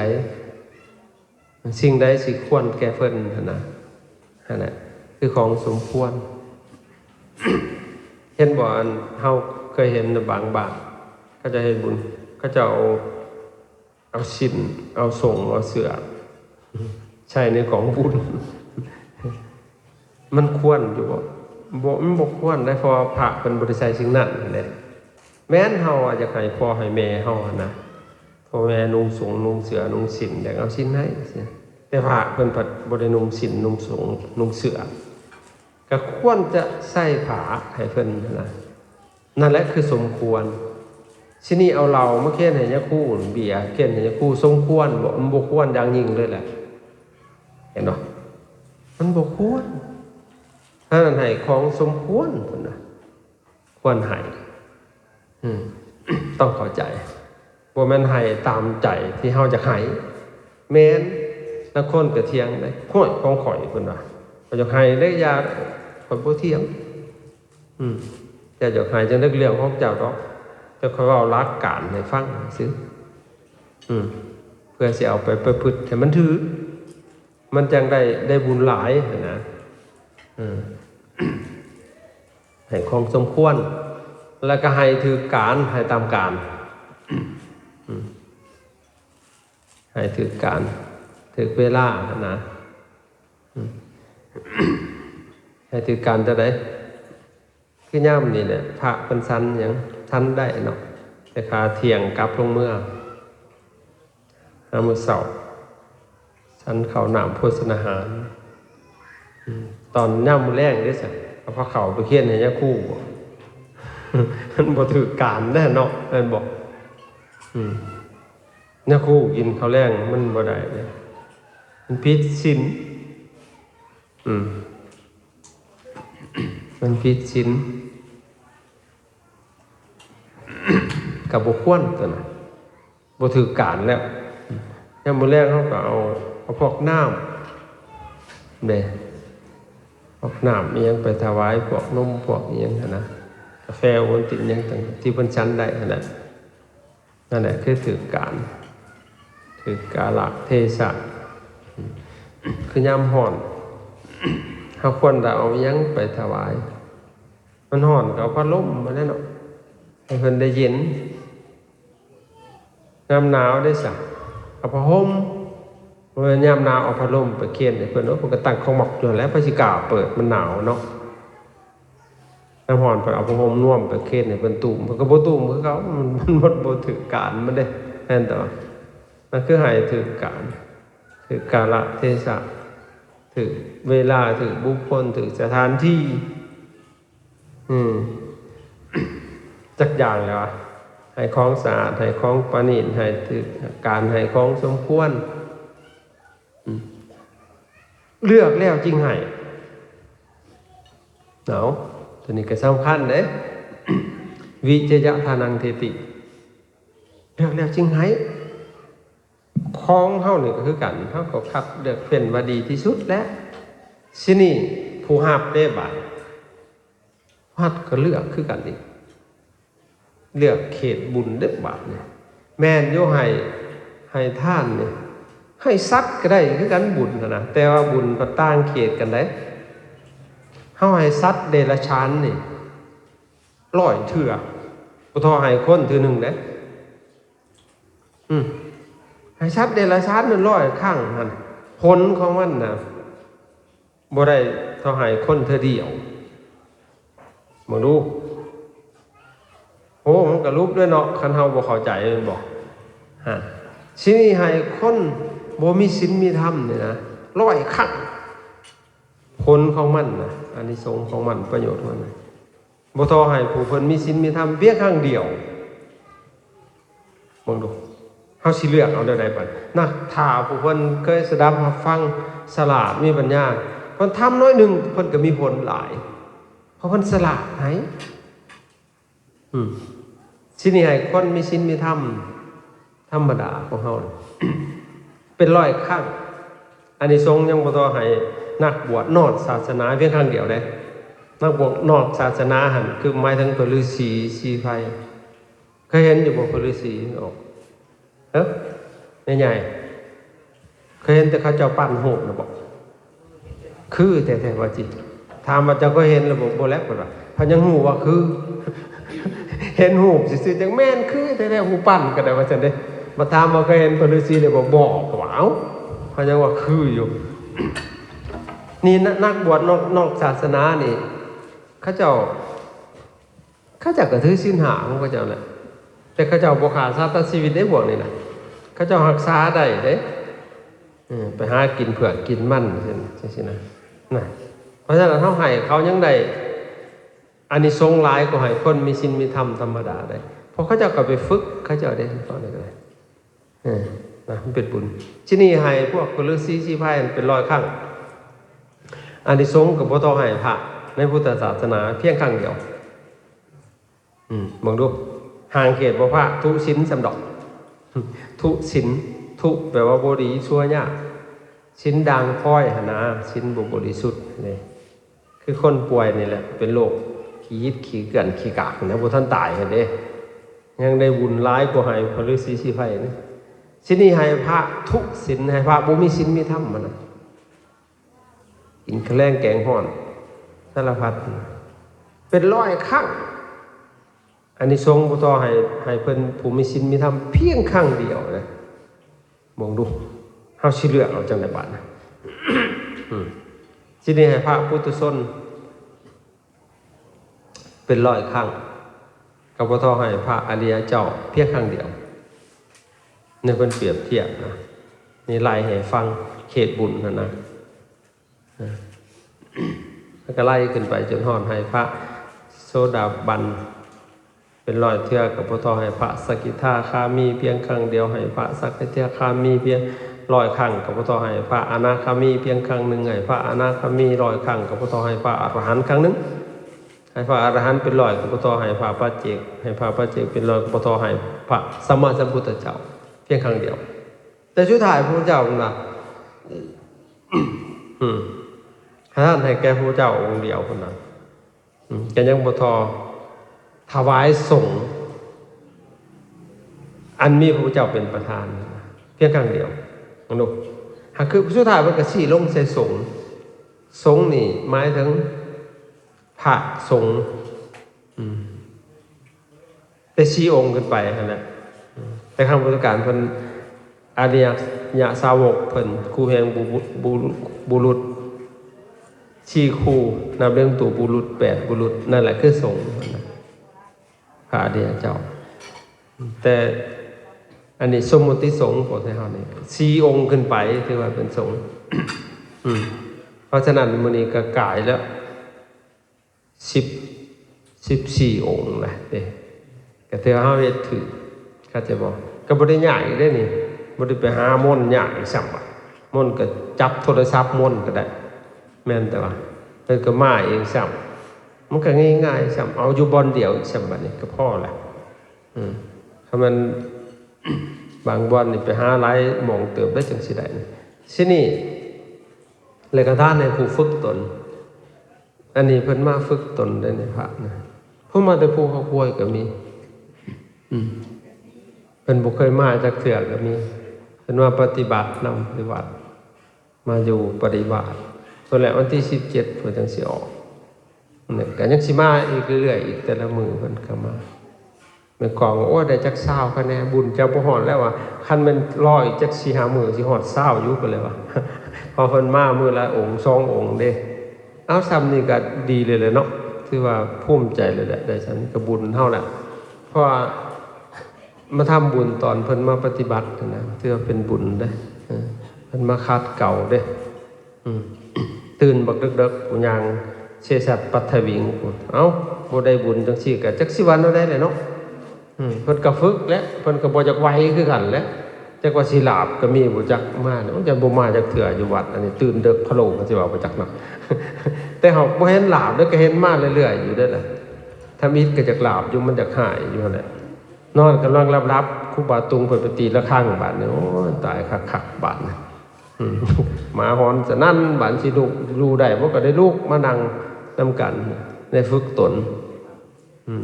ສິ່ງໃດຊິຄວນແກ່ເພິ່ນຫັ້ນນະ. ຫັ້ນແຫຼະ ຄືຂອງສົມຄວນ. ເຫັນບໍ່? ອັນເຮົາເຄີຍເຫັນໃນບາງບ້ານ ເຂົາເຈົ້າເຮັດບຸນ ເຂົາເຈົ້າເອົາ ເອົາສິ້ນ ເອົາສົງ ເອົາເສື້ອ ໃສ່ໃນກອງບຸນ. ມັນຄວນຢູ່ບໍ່? ບໍ່ ມັນບໍ່ຄວນໄດ໋ ເພາະວ່າພະເພິ່ນບໍ່ໄດ້ໃສ່ສິ່ງນັ້ນເດ້. ແມ່ນເຮົາອາດຢາກໃຫ້ພໍ່ໃຫ້ແມ່ເຮົາຫັ້ນນະ ພໍ່ແມ່ນຸ່ງສົງນຸ່ງເສື້ອນຸ່ງສິ້ນ ຢາກເອົາສິ້ນໃຫ້ ແຕ່ພະເພິ່ນພັດບໍ່ໄດ້ນຸ່ງສິ້ນນຸ່ງສົງນຸ່ງເສື້ອ ກໍຄວນຈະໃສ່ຜ້າໃຫ້ເພິ່ນຫັ້ນນະ. ນັ້ນແຫຼະຄືສົມຄວນ. ຊິນີ້ເອົາເຫຼົ້າມາເຄນໃຫ້ຍາຄູ ເບຍເຄນໃຫ້ຍາຄູ ສົມຄວນບໍ່? ມັນບໍ່ຄວນຢ່າງຍິ່ງເລີຍແຫຼະ. ເຫັນບໍ່? ມັນບໍ່ຄວນ. ອັນນັ້ນໃຫ້ຂອງສົມຄວນພຸ້ນນະ ຄວນໃຫ້. ອືມ ຕ້ອງເຂົ້າໃຈ ບໍ່ແມ່ນໃຫ້ຕາມໃຈທີ່ເຮົາຢາກໃຫ້. ແມ່ນ ລາງຄົນກໍຖຽງໄດ໋ ໂອ້ຍ ຂອງຂ້ອຍ ເພິ່ນວ່າ ຂ້ອຍຢາກໃຫ້ເດ້ ຢ່າ ຂ້ອຍບໍ່ຖຽງ. ອືມ ເຈົ້າຢາກໃຫ້ຈັ່ງໃດເລື່ອງຂອງເຈົ້າດອກ ແຕ່ຂ້ອຍເວົ້າຫຼັກການໃຫ້ຟັງຊື່. ອືມ ເພື່ອຊິເອົາໄປປະພຶດໃຫ້ມັນຖືກ ມັນຈັ່ງໄດ້ ໄດ້ບຸນຫຼາຍຫັ້ນນະ. ເອີ ໃຫ້ຂອງສົມຄວນ ແລ້ວກໍໃຫ້ຖືກການ ໃຫ້ຕາມການ. ອືມ ໃຫ້ຖືກການ ຖືກເວລາຫັ້ນນະ. ອືມ ໃຫ້ຖືກການຈັ່ງໃດ? ຄືຍາມນີ້ແຫຼະ ພະເພິ່ນສັນຫຍັງ ສັນໄດ້ເນາະ ແຕ່ຂາທ່ຽງກັບລົງເມືອ ຫາມື້ເຊົ້າ ສັນເຂົ້ານ້ຳໂພຊະນາຫານ. ອືມ ຕອນຍາມມື້ແລງເດ້ຊັ້ນ ເອົາພາເຂົ້າໄປເຄນໃຫ້ຍາຄູບໍ? ມັນບໍ່ຖືກການແດ່ເນາະ ແມ່ນບໍ່? ອືມ ຍາຄູກິນເຂົ້າແລງມັນບໍ່ໄດ້ເດ້ ມັນຜິດສິນ. ອືມ ມັນຜິດສິນ ກໍບໍ່ຄວນຕົວນັ້ນ ບໍ່ຖືກການແລ້ວ. ຍາມມື້ແລງເຮົາກໍເອົາ ເອົາພວກນ້ຳເດ້ ວກນ້ຳອີ່ຫຍັງໄປຖວາຍ ພວກນົມ ພວກອີ່ຫຍັງຫັ້ນນະ ກາແຟ ໂອວັນຕິນ ຫຍັງຕ່າງໆ ທີ່ເພິ່ນສັນໄດ້ຫັ້ນນະ. ນັ້ນແຫຼະຄືຖືກການ ຖືກກາລະເທສະ. ຄືຍາມຮ້ອນ ເຮົາຄວນຈະເອົາຫຍັງໄປຖວາຍ? ມັນຮ້ອນກໍເອົາພັດລົມມາແຫຼະເນາະ ໃຫ້ເພິ່ນໄດ້ເຢັນ. ຍາມໜາວເດ້ຊະ ເອົາຜ້າຫົ່ມ. ບໍ່ແມ່ນຍາມໜາວເອົາພັດລົມໄປເຄນໃຫ້ເພິ່ນ. ໂອ້ ເພິ່ນກໍຕັ້ງຂອງມັກຢູ່ຫັ້ນແຫຼະ ໃຜຊິກ້າເປີດ ມັນໜາວເນາະ. ຍາມຮ້ອນເພິ່ນເອົາຜ້າຫົ່ມນວມໄປເຄນໃຫ້ເພິ່ນ ຕຸ້ມ ເພິ່ນກໍບໍ່ຕຸ້ມຄືເກົ່າ. ມັນ ມັນບໍ່ຖືກການມັນເດ້ ແມ່ນແຕ່ວ່າ ນັ້ນຄືໃຫ້ຖືກການ ຖືກກາລະເທສະ ຖືກເວລາ ຖືກບຸກຄົນ ຖືກສະຖານທີ່. ອືມ ຈັກຢ່າງແລ້ວ ໃຫ້ຂອງສະອາດ ໃຫ້ຂອງປະນີດ ໃຫ້ຖືກການ ໃຫ້ຂອງສົມຄວນ. ອືມ ເລືອກແລ້ວຈຶ່ງໃຫ້. ເອົາ ຕົວນີ້ກໍສຳຄັນເດ້. ວິເຈຍະທານັງເທຕິ ເລືອກແລ້ວຈຶ່ງໃຫ້. ຂອງເຮົານີ້ກໍຄືກັນ ເຮົາກໍຄັດເລືອກເຟັ້ນວ່າດີທີ່ສຸດແຫຼະ. ຊິນີ້ຜູ້ຮັບເດ້ບາດ ຮັບກໍເລືອກຄືກັນອີກ ເລືອກເຂດບຸນເດ້ບາດນີ້. ແມ່ນຢູ່ ໃຫ້ ໃຫ້ທານນີ້ ໃຫ້ສັດກໍໄດ້ຄືກັນ ບຸນຫັ້ນນະ ແຕ່ວ່າບຸນກໍຕ່າງເຂດກັນໄດ໋. ເຮົາໃຫ້ສັດເດຍລະສານນີ້ຮ້ອຍເທື່ອ ບໍ່ທໍ່ໃຫ້ຄົນເທື່ອໜຶ່ງເດ້. ອືມ ໃຫ້ສັດເດຍລະສານນັ້ນຮ້ອຍຄັ້ງຫັ້ນ ຜົນຂອງມັນນະ ບໍ່ໄດ້ທໍ່ໃຫ້ຄົນເທື່ອດຽວ. ເບິ່ງດູ ໂອ້ ມັນກະຫຼຸບເດ້ເນາະ ຄັນເຮົາບໍ່ເຂົ້າໃຈແມ່ນບໍ່? ຮະ ຊິນີ້ໃຫ້ຄົນບໍ່ມີສິນມີທຳນີ້ນະ ຮ້ອຍຄັ້ງ ຜົນຂອງມັນນະ ອານິສົງຂອງມັນ ປະໂຫຍດຂອງມັນນະ ບໍ່ທໍ່ໃຫ້ຜູ້ເພິ່ນມີສິນມີທຳພຽງຄັ້ງດຽວ. ເບິ່ງດູ ເຮົາຊິເລືອກເອົາແນວໃດບັດ? ນະ ຖ້າຜູ້ເພິ່ນເຄີຍສະດັບຮັບຟັງ ສະຫຼາດ ມີປັນຍາ ເພິ່ນທຳໜ້ອຍໜຶ່ງ ເພິ່ນກໍມີຜົນຫຼາຍ ເພາະເພິ່ນສະຫຼາດໃດ. ອືມ ຊິນີ້ໃຫ້ຄົນມີສິນມີທຳທຳມະດາຂອງເຮົາເປັນຮ້ອຍຄັ້ງ. ອານິສົງຍັງບໍ່ພໍໃຫ້ນັກບວດນອກສາສະໜາພຽງຄັ້ງດຽວເດ້. ນັກບວດນອກສາສະໜາຫັ້ນ ຄືໝາຍເຖິງພະລືສີສີໄພ. ເຄີຍເຫັນຢູ່ບໍ່ ພະລືສີອອກ? ເອີ ແມ່ໃຫຍ່ ເຄີຍເຫັນແຕ່ເຂົາເຈົ້າປັ້ນຮູບນະບໍ? ຄືແທ້ໆ ວ່າຈິ ຖາມວ່າເຈົ້າເຄີຍເຫັນແລ້ວບໍ່? ບໍ່ແລ້ວ ເພິ່ນວ່າ ເພິ່ນຍັງຮູ້ວ່າຄື ເຫັນຮູບຊື່ໆ ຈັ່ງແມ່ນຄືແທ້ໆ ຮູບປັ້ນກໍໄດ້ວ່າຊັ້ນເດ້. ມາຖາມວ່າເຄີຍເຫັນພະລືສີແລ້ວບໍ່? ບໍ່ ເຂົາວ່າ ເອົ້າ ເຂົາຍັງວ່າຄືຢູ່. ນີ້ນະ ນັກບວດນອກ ນອກສາສະໜານີ້ ເຂົາເຈົ້າ ເຂົາເຈົ້າກໍຖືສິນຫ້າຂອງເຂົາເຈົ້າແຫຼະ ແຕ່ເຂົາເຈົ້າບໍ່ຂ້າສັດຕັດຊີວິດເດ້ ພວກນີ້ນະ ເຂົາເຈົ້າຮັກສາໄດ້ເດ້. ເອີ ໄປຫາກິນເຜືອກກິນມັນ ຈັ່ງຊີ້ນະ ນະ. ເພາະສະນັ້ນ ເຮົາໃຫ້ເຂົາຍັງໄດ້ອານິສົງຫຼາຍກວ່າໃຫ້ຄົນມີສິນມີທຳທຳມະດາໄດ້ ເພາະເຂົາເຈົ້າກໍໄປຝຶກເຂົາເຈົ້າເດ້ ເຂົານີ້ກໍໄດ້. ເອີ ນະ ມັນເປັນບຸນ. ທີ່ນີ້ໃຫ້ພວກພະລືສີສີໄພເປັນຮ້ອຍຄັ້ງ ອານິສົງກໍບໍ່ທໍ່ໃຫ້ພະໃນພຸດທະສາສະໜາພຽງຄັ້ງດຽວ. ອືມ ເບິ່ງດູ ຫ່າງເຂດບໍ່ພະ ທຸສິນຊ່ຳດອກ ທຸສິນ ທຸແປວ່າບໍ່ດີ ຊົ່ວ ຍາກ ສິນດ່າງພອຍຫັ້ນນະ ສິນບໍ່ບໍລິສຸດເດ້. ຄືຄົນປ່ວຍນີ້ແຫຼະ ເປັນໂລກຂີ້ຮີດຂີ້ເກື້ອນຂີ້ກາກນະ ບໍ່ທັນຕາຍຫັ້ນເດ້ ຍັງໄດ້ບຸນຫຼາຍກວ່າໃຫ້ພະລືສີສີໄພນີ້. ຊິນີ້ໃຫ້ພະທຸສິນ ໃຫ້ພະບໍ່ມີສິນມີທຳຫັ້ນນະ ກິນຂະແລງແກງຮ້ອນ ສາລະພັດ ເປັນຮ້ອຍຄັ້ງ. ອານິສົງບໍ່ທໍ່ໃຫ້ ໃຫ້ເພິ່ນຜູ້ມີສິນມີທຳພຽງຄັ້ງດຽວນະ. ເບິ່ງດູ ເຮົາຊິເລືອກເອົາຈັ່ງໃດບາດນະ? ອືມ ຊິນີ້ໃຫ້ພະປຸຖຸຊົນເປັນຮ້ອຍຄັ້ງ ກໍບໍ່ທໍ່ໃຫ້ພະອະລິຍະເຈົ້າພຽງຄັ້ງດຽວ. ນີ້ເພິ່ນປຽບທຽບນະ ນີ້ໄລ່ໃຫ້ຟັງເຂດບຸນຫັ້ນນະ. ແລ້ວກໍໄລ່ຂຶ້ນໄປຈົນຮອດໃຫ້ພະໂສດາບັນເປັນຮ້ອຍເທື່ອ ກໍບໍ່ທໍ່ໃຫ້ພະສະກິທາຄາມີພຽງຄັ້ງດຽວ, ໃຫ້ພະສະກິທາຄາມີພຽງຮ້ອຍຄັ້ງ ກໍບໍ່ທໍ່ໃຫ້ພະອະນາຄາມີພຽງຄັ້ງໜຶ່ງ, ໃຫ້ພະອະນາຄາມີຮ້ອຍຄັ້ງ ກໍບໍ່ທໍ່ໃຫ້ພະອະລະຫັນຄັ້ງໜຶ່ງ, ໃຫ້ພະອະລະຫັນເປັນຮ້ອຍ ກໍບໍ່ທໍ່ໃຫ້ພະປັດເຈກ, ໃຫ້ພະປັດເຈກເປັນຮ້ອຍ ກໍບໍ່ທໍ່ໃຫ້ພະສຳມາສຳພຸດທະເຈົ້າພຽງຄັ້ງດຽວ. ແຕ່ສຸດທ້າຍພະພຸດທະເຈົ້າເພິ່ນວ່າ ອືມ ປະທານໃຫ້ແກ່ພະເຈົ້າອົງດຽວພຸ້ນນະ ອືມ ກໍຍັງບໍ່ພໍ ຖວາຍສົງ ອັນມີພະເຈົ້າເປັນປະທານ ພຽງຄັ້ງດຽວ ເນາະ ຫາ ຄືສຸດທ້າຍເພິ່ນກໍຊີ້ລົງໃສ່ສົງ ສົງນີ້ໝາຍເຖິງພະສົງ ອືມ ແຕ່ສີ່ອົງຂຶ້ນໄປຫັ້ນແຫຼະ ແຕ່ຄັ້ງພຸດທະການເພິ່ນ ອະລິຍະສາວົກເພິ່ນ ຄູ່ແຫ່ງບຸ ບຸ ບຸ ບຸລຸດ ສີ່ຄູ່ ນັບເລີຍໂຕບຸລຸດ ແປດບຸລຸດ ນັ້ນແຫຼະຄືສົງ ພະອະລິຍະເຈົ້າ ແຕ່ອັນນີ້ສົມມຸດຕິສົງ ພວກໄທເຮົານີ້ ສີ່ອົງຂຶ້ນໄປ ຖືວ່າເປັນສົງ ອືມ ເພາະສະນັ້ນ ມື້ນີ້ກໍກາຍແລ້ວ ສິບ ສິບສີ່ອົງນະເດ້ ກໍຖືວ່າເຮົາເຮັດຖືກ ເຂົ້າໃຈບໍ່? ກໍບໍ່ໄດ້ຍາກອີກເດ້ນີ້ ບໍ່ໄດ້ໄປຫາມົນຍາກອີກຊ້ຳ ມົນກໍຈັບໂທລະສັບມົນກໍໄດ້ ແມ່ນແຕ່ວ່າເພິ່ນກໍມາເອງຊ້ຳ ມັນກໍງ່າຍໆຊ້ຳ ເອົາຢູ່ບ່ອນດຽວອີກຊ້ຳ ບັດນີ້ກໍພໍລະ ອືມ ຄັນມັນ ບາງບ່ອນນີ້ໄປຫາຫຼາຍໝ່ອງເຕີບໄດ້ ຈັ່ງຊິໄດ້ ຊິນີ້ ແລະກະທານໃຫ້ຜູ້ຝຶກຕົນ ອັນນີ້ເພິ່ນມາຝຶກຕົນໄດ້ໃນພະນະ ເພິ່ນມາແຕ່ພູເຂົາຄວາຍກໍມີ ອືມ ເພິ່ນບໍ່ເຄີຍມາຈັກເທື່ອກໍມີ ເພິ່ນມາປະຕິບັດນຳ ປະຕິບັດ ມາຢູ່ປະລິວາດ ສ່ວນແລ້ວວັນທີສິບເຈັດເພິ່ນຈັ່ງຊິອອກ ນີ້ກໍຍັງຊິມາອີກເລື້ອຍໆ ອີກແຕ່ລະມື້ເພິ່ນກໍມາ ແມ່ນກອງວ່າ ໂອ້ຍ ໄດ້ຈັກຊາວຄະແນນ ບຸນເຈົ້າບໍ່ຮອດແລ້ວວ່າ ຄັນແມ່ນລໍອີກຈັກສີ່ຫ້າມື້ຊິຮອດຊາວຢູ່ ກໍເລີຍວ່າ ເພາະເພິ່ນມາມື້ລະອົງສອງອົງເດ້ ເອົາ ສ່ຳນີ້ກໍດີເລີຍແຫຼະເນາະ ຖືວ່າພູມໃຈເລີຍແຫຼະ ໄດ້ສ່ຳນີ້ກໍບຸນເຮົາແຫຼະ ເພາະວ່າມາທຳບຸນຕອນເພິ່ນມາປະຕິບັດຫັ້ນນະ ຖືວ່າເປັນບຸນເດ້ ເອີ ເພິ່ນມາຂັດເກົາເດ້ ອືມ ຕື່ນບັກເດິກໆ ຜູ້ຍ່າງເຊສັດປັດທະວິງ ເອົ້າ ບໍ່ໄດ້ບຸນຈັ່ງຊີ້ກໍຈັກຊິວ່າແນວໃດແຫຼະເນາະ ອືມ ເພິ່ນກໍຝຶກແຫຼະ ເພິ່ນກໍບໍ່ຢາກໄຫວຄືກັນແຫຼະ ຈັກວ່າຊິຫຼາບກໍມີບໍ່ຈັກ ມາແລ້ວ ໂອ້ຍ ຢ້ານບໍ່ມາຈັກເທື່ອຢູ່ວັດ ອັນນີ້ຕື່ນເດິກພະໂລກໍຊິວ່າບໍ່ຈັກເນາະ ແຕ່ເຮົາບໍ່ເຫັນຫຼາບເດ້ ກໍເຫັນມາເລື້ອຍໆຢູ່ເດ້ລະ ທຳອິດກໍຢາກຫຼາບຢູ່ ມັນຢາກຫາຍຢູ່ຫັ້ນແຫຼະ ນອນກຳລັງຫຼັບໆ ຄູບາຕຸງເພິ່ນໄປຕີລະຄັງ ບາດນີ້ ໂອ້ຍ ຕາຍຄັກໆ ບາດນີ້ ອືມ ໝາຫອນສະນັ້ນ ບາດຊິລຸກຢູ່ໄດ້ບໍ່ ກໍໄດ້ລຸກມານັ່ງນຳກັນ ໄດ້ຝຶກຕົນ ອືມ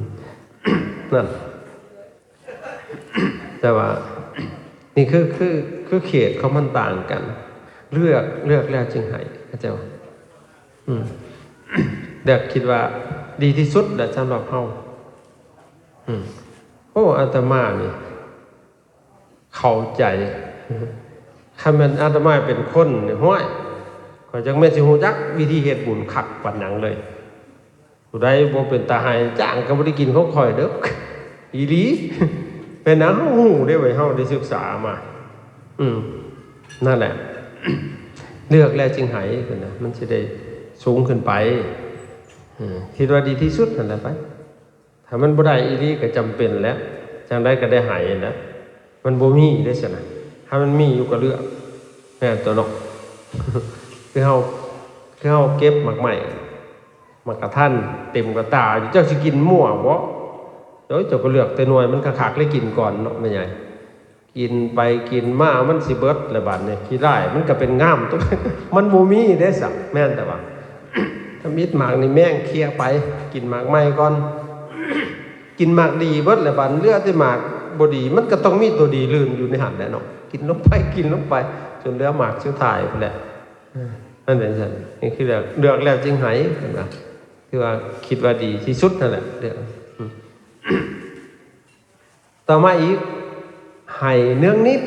ນັ້ນ ແຕ່ວ່າ ນີ້ຄື ຄື ຄືເຂດຂອງມັນຕ່າງກັນ ເລືອກ ເລືອກແລ້ວຈຶ່ງໃຫ້ ເຂົ້າໃຈບໍ່? ອືມ ເລືອກ ຄິດວ່າດີທີ່ສຸດແຫຼະສຳລັບເຮົາ ອືມ ໂອ້ ອາດຕະມານີ້ ເຂົ້າໃຈ ຄັນແມ່ນອາດຕະມາເປັນຄົນນີ້ ຫ້ວຍ ຂ້ອຍຈັກແມ່ນຊິຮູ້ຈັກວິທີເຮັດບຸນຄັກປານຫຍັງເລີຍ ຜູ້ໃດບໍ່ເປັນຕາໃຫ້ຈ້າງກໍບໍ່ໄດ້ກິນຂອງຂ້ອຍເດີ້ ອີ່ຫຼີ ເປັນຫຍັງເຮົາຮູ້ເດ້ເວີຍ ເຮົາໄດ້ສຶກສາມາ ອືມ ນັ້ນແຫຼະ ເລືອກແລ້ວຈຶ່ງໃຫ້ ເພິ່ນນະ ມັນຊິໄດ້ສູງຂຶ້ນໄປ ເອີ ຄິດວ່າດີທີ່ສຸດຫັ້ນແຫຼະໄປ ຖ້າມັນບໍ່ໄດ້ອີ່ຫຼີກໍຈຳເປັນແຫຼະ ຈັ່ງໃດກໍໄດ້ໃຫ້ແຫຼະ ມັນບໍ່ມີເດ້ຊັ້ນນະ ຖ້າມັນມີຢູ່ກໍເລືອກ ແມ່ນຕົວະເນາະ ຄືເຮົາ ຄືເຮົາເກັບໝາກໄມ້ ໝາກກະທັນເຕັມກະຕ່າຢູ່ ເຈົ້າຊິກິນມົ້ວບໍ່? ໂອ້ຍ ເຈົ້າກໍເລືອກແຕ່ໜ່ວຍມັນຄັກໆ ແລ້ວກິນກ່ອນເນາະ ແມ່ໃຫຍ່ ກິນໄປກິນມາມັນຊິເບິດແລ້ວບາດນີ້ ຂີ້ຮ້າຍມັນກໍເປັນງາມຕົວະ ມັນບໍ່ມີເດ້ຊັ້ນ ແມ່ນແຕ່ວ່າ ທຳອິດໝາກນີ້ແມງເຄຍໄປ ກິນໝາກໃໝ່ກ່ອນ ກິນໝາກດີເບິດແລ້ວບາດເຫຼືອແຕ່ໝາກບໍ່ດີ ມັນກໍຕ້ອງມີຕົວດີລື່ນຢູ່ໃນຫັ້ນແຫຼະເນາະ ກິນລົງໄປ ກິນລົງໄປ ຈົນເຫຼືອໝາກສຸດທ້າຍພຸ້ນແຫຼະ ເອີ ມັນເປັນຊັ້ນ ນີ້ຄືເລືອກ ເລືອກແລ້ວຈຶ່ງໃຫ້ ເພິ່ນວ່າ ຄືວ່າຄິດວ່າດີທີ່ສຸດຫັ້ນແຫຼະ ເລືອກ ອືມ ຕໍ່ມາອີກ ໃຫ້ເນືອງນິດ